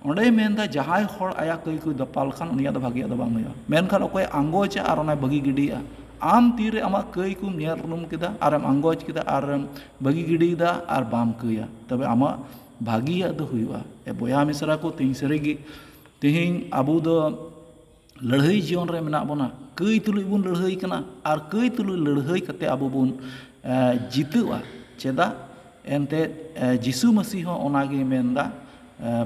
ᱚᱸᱰᱮᱭ ᱢᱮᱱᱫᱟ ᱡᱟᱦᱟᱸᱭ ᱦᱚᱲ ᱟᱭᱟᱜ ᱠᱟᱹᱭ ᱠᱚᱭ ᱫᱟᱯᱟᱞ ᱠᱷᱟᱱ ᱩᱱᱤᱭᱟᱜ ᱫᱚ ᱵᱷᱟᱜᱤᱭᱟᱜ ᱫᱚ ᱵᱟᱝ ᱦᱩᱭᱩᱜᱼᱟ, ᱢᱮᱱᱠᱷᱟᱱ ᱚᱠᱚᱭ ᱟᱸᱜᱚᱪᱟ ᱟᱨ ᱚᱱᱟᱭ ᱵᱟᱹᱜᱤ ᱜᱤᱰᱤᱭᱟ, ᱟᱢ ᱛᱤᱨᱮ ᱟᱢᱟᱜ ᱠᱟᱹᱭ ᱠᱚᱢ ᱧᱮᱞ ᱩᱨᱩᱢ ᱠᱮᱫᱟ ᱟᱨᱮᱢ ᱟᱸᱜᱚᱪ ᱠᱮᱫᱟ ᱟᱨᱮᱢ ᱵᱟᱹᱜᱤ ᱜᱤᱰᱤᱭᱮᱫᱟ ᱟᱨ ᱵᱟᱢ ᱠᱟᱹᱭᱟ, ᱛᱚᱵᱮ ᱟᱢᱟᱜ ᱵᱷᱟᱹᱜᱤᱭᱟᱜ ᱫᱚ ᱦᱩᱭᱩᱜᱼᱟ᱾ ᱮ ᱵᱚᱭᱦᱟ ᱢᱤᱥᱨᱟ ᱠᱚ, ᱛᱮᱦᱮᱧ ᱥᱟᱹᱨᱤᱜᱮ ᱛᱮᱦᱮᱧ ᱟᱵᱚ ᱫᱚ ᱞᱟᱹᱲᱦᱟᱹᱭ ᱡᱤᱭᱚᱱ ᱨᱮ ᱢᱮᱱᱟᱜ ᱵᱚᱱᱟ, ᱠᱟᱹᱭ ᱛᱩᱞᱩᱡ ᱵᱚᱱ ᱞᱟᱹᱲᱦᱟᱹᱭ ᱠᱟᱱᱟ ᱟᱨ ᱠᱟᱹᱭ ᱛᱩᱞᱩᱡ ᱞᱟᱹᱲᱦᱟᱹᱭ ᱠᱟᱛᱮ ᱟᱵᱚ ᱵᱚᱱ ᱡᱤᱛᱟᱹᱜᱼᱟ᱾ ᱪᱮᱫᱟᱜ? ᱮᱱᱛᱮᱫ ᱡᱤᱥᱩ ᱢᱟᱹᱥᱤ ᱦᱚᱸ ᱚᱱᱟᱜᱮ ᱢᱮᱱᱫᱟ᱾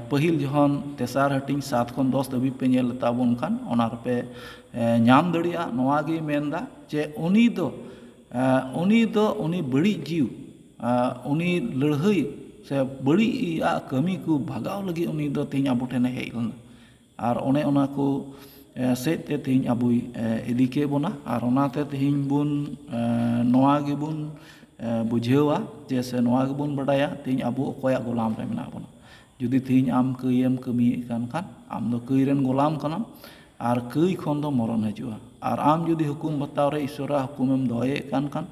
ᱯᱟᱹᱦᱤᱞ ᱡᱚᱦᱚᱱ ᱛᱮᱥᱟᱨ ᱦᱟᱹᱴᱤᱧ ᱥᱟᱛ ᱠᱷᱚᱱ ᱫᱚᱥ ᱫᱷᱟᱹᱵᱤᱡ ᱯᱮ ᱧᱮᱞ ᱛᱟᱵᱚᱱ ᱠᱷᱟᱱ ᱚᱱᱟ ᱨᱮᱯᱮ ᱧᱟᱢ ᱫᱟᱲᱮᱭᱟᱜᱼᱟ᱾ ᱱᱚᱣᱟ ᱜᱮ ᱢᱮᱱᱫᱟ ᱡᱮ ᱩᱱᱤ ᱫᱚ ᱩᱱᱤ ᱫᱚ ᱩᱱᱤ ᱵᱟᱹᱲᱤᱡ ᱡᱤᱣᱤ ᱩᱱᱤ ᱞᱟᱹᱲᱦᱟᱹᱭ ᱥᱮ ᱵᱟᱹᱲᱤᱡ ᱟᱜ ᱠᱟᱹᱢᱤ ᱠᱚ ᱵᱷᱟᱜᱟᱣ ᱞᱟᱹᱜᱤᱫ ᱩᱱᱤ ᱫᱚ ᱛᱮᱦᱮᱧ ᱟᱵᱚ ᱴᱷᱮᱱᱮ ᱦᱮᱡ ᱞᱮᱱᱟ᱾ ᱟᱨ ᱚᱱᱮ ᱚᱱᱟ ᱠᱚ ᱥᱮᱫ ᱛᱮ ᱛᱮᱦᱮᱧ ᱟᱵᱚᱭ ᱤᱫᱤ ᱠᱮᱫ ᱵᱚᱱᱟ᱾ ᱟᱨ ᱚᱱᱟᱛᱮ ᱛᱮᱦᱮᱧ ᱵᱚᱱ ᱱᱚᱣᱟ ᱜᱮᱵᱚᱱ ᱵᱩᱡᱷᱟᱹᱣᱟ ᱡᱮ ᱥᱮ ᱱᱚᱣᱟ ᱜᱮᱵᱚᱱ ᱵᱟᱰᱟᱭᱟ, ᱛᱮᱦᱮᱧ ᱟᱵᱚ ᱚᱠᱚᱭᱟᱜ ᱜᱳᱞᱟᱢ ᱨᱮ ᱢᱮᱱᱟᱜ ᱵᱚᱱᱟ᱾ ᱡᱩᱫᱤ ᱛᱮᱦᱮᱧ ᱟᱢ ᱠᱟᱹᱭᱮᱢ ᱠᱟᱹᱢᱤᱭᱮᱫ ᱠᱟᱱ ᱠᱷᱟᱱ, ᱟᱢ ᱫᱚ ᱠᱟᱹᱭ ᱨᱮᱱ ᱜᱳᱞᱟᱢ ᱠᱟᱱᱟᱢ, ᱟᱨ ᱠᱟᱹᱭ ᱠᱷᱚᱱ ᱫᱚ ᱢᱚᱨᱚᱱ ᱦᱤᱡᱩᱜᱼᱟ᱾ ᱟᱨ ᱟᱢ ᱡᱩᱫᱤ ᱦᱩᱠᱩᱢ ᱵᱟᱛᱟᱣ ᱨᱮ ᱤᱥᱚᱨᱟᱜ ᱦᱩᱠᱩᱢᱮᱢ ᱫᱚᱦᱚᱭᱮᱫ ᱠᱟᱱ ᱠᱷᱟᱱ,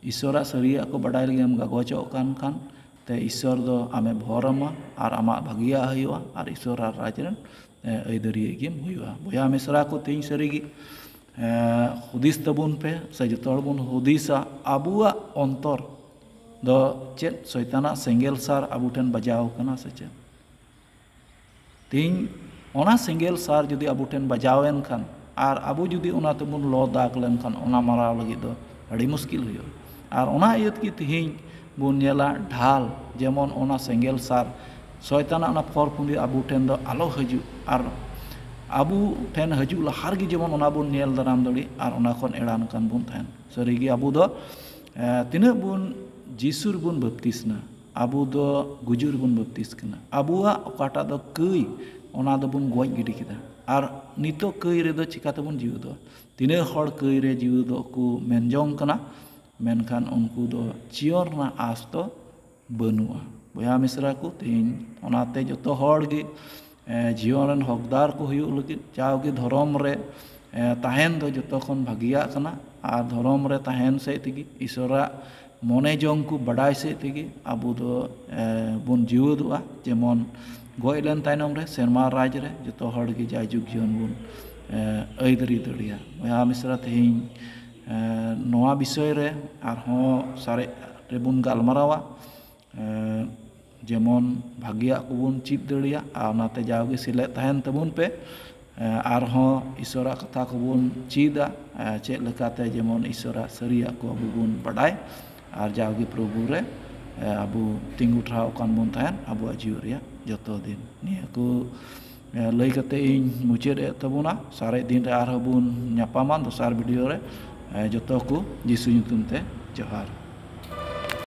ᱤᱥᱚᱨᱟᱜ ᱥᱟᱹᱨᱤᱭᱟᱜ ᱠᱚ ᱵᱟᱰᱟᱭ ᱞᱟᱹᱜᱤᱫ ᱮᱢ ᱜᱟᱜᱚᱪᱚᱜ ᱠᱟᱱ ᱠᱷᱟᱱ, ᱛᱮ ᱤᱥᱚᱨ ᱫᱚ ᱟᱢᱮ ᱵᱷᱚᱨ ᱟᱢᱟ ᱟᱨ ᱟᱢᱟᱜ ᱵᱷᱟᱹᱜᱤᱭᱟᱜ ᱦᱩᱭᱩᱜᱼᱟ ᱟᱨ ᱤᱥᱚᱨ ᱟᱨ ᱨᱟᱡᱽ ᱨᱮᱱ ᱟᱹᱭᱫᱟᱹᱨᱤᱭᱟᱹ ᱜᱮᱢ ᱦᱩᱭᱩᱜᱼᱟ᱾ ᱵᱚᱭᱦᱟ ᱢᱤᱥᱨᱟ ᱠᱚ, ᱛᱮᱦᱮᱧ ᱥᱟᱹᱨᱤᱜᱮ ᱦᱩᱫᱤᱥ ᱛᱟᱵᱚᱱ ᱯᱮ, ᱥᱮ ᱡᱚᱛᱚ ᱦᱚᱲ ᱵᱚᱱ ᱦᱩᱫᱤᱥᱟ, ᱟᱵᱚᱣᱟᱜ ᱚᱱᱛᱚᱨ ᱫᱚ ᱪᱮᱫ ᱥᱚᱭᱛᱟᱱᱟᱜ ᱥᱮᱸᱜᱮᱞ ᱥᱟᱨ ᱟᱵᱚ ᱴᱷᱮᱱ ᱵᱟᱡᱟᱣ ᱠᱟᱱᱟ ᱥᱮ ᱪᱮᱫ? ᱛᱮᱦᱮᱧ ᱚᱱᱟ ᱥᱮᱸᱜᱮᱞ ᱥᱟᱨ ᱡᱩᱫᱤ ᱟᱵᱚ ᱴᱷᱮᱱ ᱵᱟᱡᱟᱣ ᱮᱱ ᱠᱷᱟᱱ, ᱟᱨ ᱟᱵᱚ ᱡᱩᱫᱤ ᱚᱱᱟ ᱛᱮᱵᱚᱱ ᱞᱚ ᱫᱟᱜᱽ ᱞᱮᱱᱠᱷᱟᱱ, ᱚᱱᱟ ᱢᱟᱨᱟᱣ ᱞᱟᱹᱜᱤᱫ ᱫᱚ ᱟᱹᱰᱤ ᱢᱩᱥᱠᱤᱞ ᱦᱩᱭᱩᱜᱼᱟ᱾ ᱟᱨ ᱚᱱᱟ ᱤᱭᱟᱹ ᱛᱮᱜᱮ ᱛᱮᱦᱮᱧ ᱵᱚᱱ ᱧᱮᱞᱟ ᱰᱷᱟᱞ, ᱡᱮᱢᱚᱱ ᱚᱱᱟ ᱥᱮᱸᱜᱮᱞ ᱥᱟᱨ ᱥᱚᱭᱛᱟᱱᱟᱜ ᱚᱱᱟ ᱯᱷᱚᱨ ᱯᱷᱩᱸᱫᱤ ᱟᱵᱚ ᱴᱷᱮᱱ ᱫᱚ ᱟᱞᱚ ᱦᱤᱡᱩᱜ, ᱟᱨ ᱟᱵᱚ ᱴᱷᱮᱱ ᱦᱤᱡᱩᱜ ᱞᱟᱦᱟ ᱨᱮᱜᱮ ᱡᱮᱢᱚᱱ ᱚᱱᱟ ᱵᱚᱱ ᱧᱮᱞ ᱫᱟᱨᱟᱢ ᱫᱟᱲᱮᱜ ᱟᱨ ᱚᱱᱟ ᱠᱷᱚᱱ ᱮᱲᱟᱱ ᱠᱟᱱ ᱵᱚᱱ ᱛᱟᱦᱮᱱ᱾ ᱥᱟᱹᱨᱤᱜᱮ ᱟᱵᱚ ᱫᱚ ᱛᱤᱱᱟᱹᱜ ᱵᱚᱱ ᱡᱤᱥᱩ ᱨᱮᱵᱚᱱ ᱵᱟᱯᱛᱤᱥᱱᱟ, ᱟᱵᱚ ᱫᱚ ᱜᱩᱡᱩᱜ ᱨᱮᱵᱚᱱ ᱵᱟᱯᱛᱤᱥ ᱠᱟᱱᱟ᱾ ᱟᱵᱚᱣᱟᱜ ᱚᱠᱟᱴᱟᱜ ᱫᱚ ᱠᱟᱹᱭ, ᱚᱱᱟ ᱫᱚᱵᱚᱱ ᱜᱚᱡ ᱜᱤᱰᱤ ᱠᱮᱫᱟ᱾ ᱟᱨ ᱱᱤᱛᱚᱜ ᱠᱟᱹᱭ ᱨᱮᱫᱚ ᱪᱤᱠᱟᱹ ᱛᱮᱵᱚᱱ ᱡᱤᱣᱮᱫᱚᱜᱼᱟ? ᱛᱤᱱᱟᱹᱜ ᱦᱚᱲ ᱠᱟᱹᱭ ᱨᱮ ᱡᱤᱣᱮᱫᱚᱜ ᱠᱚ ᱢᱮᱱ ᱡᱚᱝ ᱠᱟᱱᱟ, ᱢᱮᱱᱠᱷᱟᱱ ᱩᱱᱠᱩ ᱫᱚ ᱡᱤᱭᱚᱱ ᱨᱮᱱᱟᱜ ᱟᱸᱥ ᱫᱚ ᱵᱟᱹᱱᱩᱜᱼᱟ᱾ ᱵᱚᱭᱦᱟ ᱢᱤᱥᱨᱟ ᱠᱚ, ᱛᱮᱦᱮᱧ ᱚᱱᱟᱛᱮ ᱡᱚᱛᱚ ᱦᱚᱲ ᱜᱮ ᱡᱤᱭᱚᱱ ᱨᱮᱱ ᱦᱚᱠᱫᱟᱨ ᱠᱚ ᱦᱩᱭᱩᱜ ᱞᱟᱹᱜᱤᱫ ᱡᱟᱣᱜᱮ ᱫᱷᱚᱨᱚᱢ ᱨᱮ ᱛᱟᱦᱮᱱ ᱫᱚ ᱡᱚᱛᱚ ᱠᱷᱚᱱ ᱵᱷᱟᱹᱜᱤᱭᱟᱜ ᱠᱟᱱᱟ᱾ ᱟᱨ ᱫᱷᱚᱨᱚᱢ ᱨᱮ ᱛᱟᱦᱮᱱ ᱥᱮᱫ ᱛᱮᱜᱮ, ᱤᱥᱚᱨᱟᱜ ᱢᱚᱱᱮ ᱡᱚᱝ ᱠᱚ ᱵᱟᱰᱟᱭ ᱥᱮᱫ ᱛᱮᱜᱮ ᱟᱵᱚ ᱫᱚ ᱵᱚᱱ ᱡᱤᱣᱮᱫᱚᱜᱼᱟ᱾ ᱡᱮᱢᱚᱱ ᱜᱚᱡ ᱞᱮᱱ ᱛᱟᱭᱱᱚᱢ ᱨᱮ ᱥᱮᱨᱢᱟ ᱨᱟᱡᱽ ᱨᱮ ᱡᱚᱛᱚ ᱦᱚᱲ ᱜᱮ ᱡᱟᱭᱡᱩᱜᱽ ᱡᱤᱭᱚᱱ ᱵᱚᱱ ᱟᱹᱭᱫᱟᱹᱨᱤ ᱫᱟᱲᱮᱭᱟᱜᱼᱟ᱾ ᱵᱚᱭᱦᱟ ᱢᱤᱥᱨᱟ, ᱛᱮᱦᱮᱧ ᱱᱚᱣᱟ ᱵᱤᱥᱚᱭ ᱨᱮ ᱟᱨᱦᱚᱸ ᱥᱟᱨᱮᱡ ᱨᱮᱵᱚᱱ ᱜᱟᱞᱢᱟᱨᱟᱣᱟ᱾ ᱡᱮᱢᱚᱱ ᱵᱷᱟᱹᱜᱤᱭᱟᱜ ᱠᱚᱵᱚᱱ ᱪᱮᱫ ᱫᱟᱲᱮᱭᱟᱜ, ᱟᱨ ᱚᱱᱟᱛᱮ ᱡᱟᱣᱜᱮ ᱥᱮᱞᱮᱫ ᱛᱟᱦᱮᱱ ᱛᱟᱵᱚᱱ ᱯᱮ᱾ ᱟᱨᱦᱚᱸ ᱤᱥᱚᱨᱟᱜ ᱠᱟᱛᱷᱟ ᱠᱚᱵᱚᱱ ᱪᱮᱫᱟ, ᱪᱮᱫ ᱞᱮᱠᱟᱛᱮ ᱡᱮᱢᱚᱱ ᱤᱥᱚᱨᱟᱜ ᱥᱟᱹᱨᱤᱭᱟᱜ ᱠᱚ ᱟᱵᱚ ᱵᱚᱱ ᱵᱟᱰᱟᱭ ᱟᱨ ᱡᱟᱣᱜᱮ ᱯᱨᱚᱵᱷᱩ ᱨᱮ ᱟᱵᱚ ᱛᱤᱸᱜᱩ ᱴᱷᱟᱶ ᱠᱟᱱ ᱵᱚᱱ ᱛᱟᱦᱮᱱ ᱟᱵᱚᱣᱟᱜ ᱡᱤᱣᱤ ᱨᱮᱭᱟᱜ ᱡᱚᱛᱚ ᱫᱤᱱ᱾ ᱱᱤᱭᱟᱹ ᱠᱚ ᱞᱟᱹᱭ ᱠᱟᱛᱮ ᱤᱧ ᱢᱩᱪᱟᱹᱫ ᱮᱫ ᱛᱟᱵᱚᱱᱟ᱾ ᱥᱟᱨᱮᱡ ᱫᱤᱱ ᱨᱮ ᱟᱨᱦᱚᱸ ᱵᱚᱱ ᱧᱟᱯᱟᱢᱟ ᱫᱚᱥᱟᱨ ᱵᱷᱤᱰᱤᱭᱳ ᱨᱮ᱾ ᱡᱚᱛᱚ ᱠᱚ ᱡᱤᱥᱩ ᱧᱩᱛᱩᱢ ᱛᱮ ᱡᱚᱦᱟᱨ᱾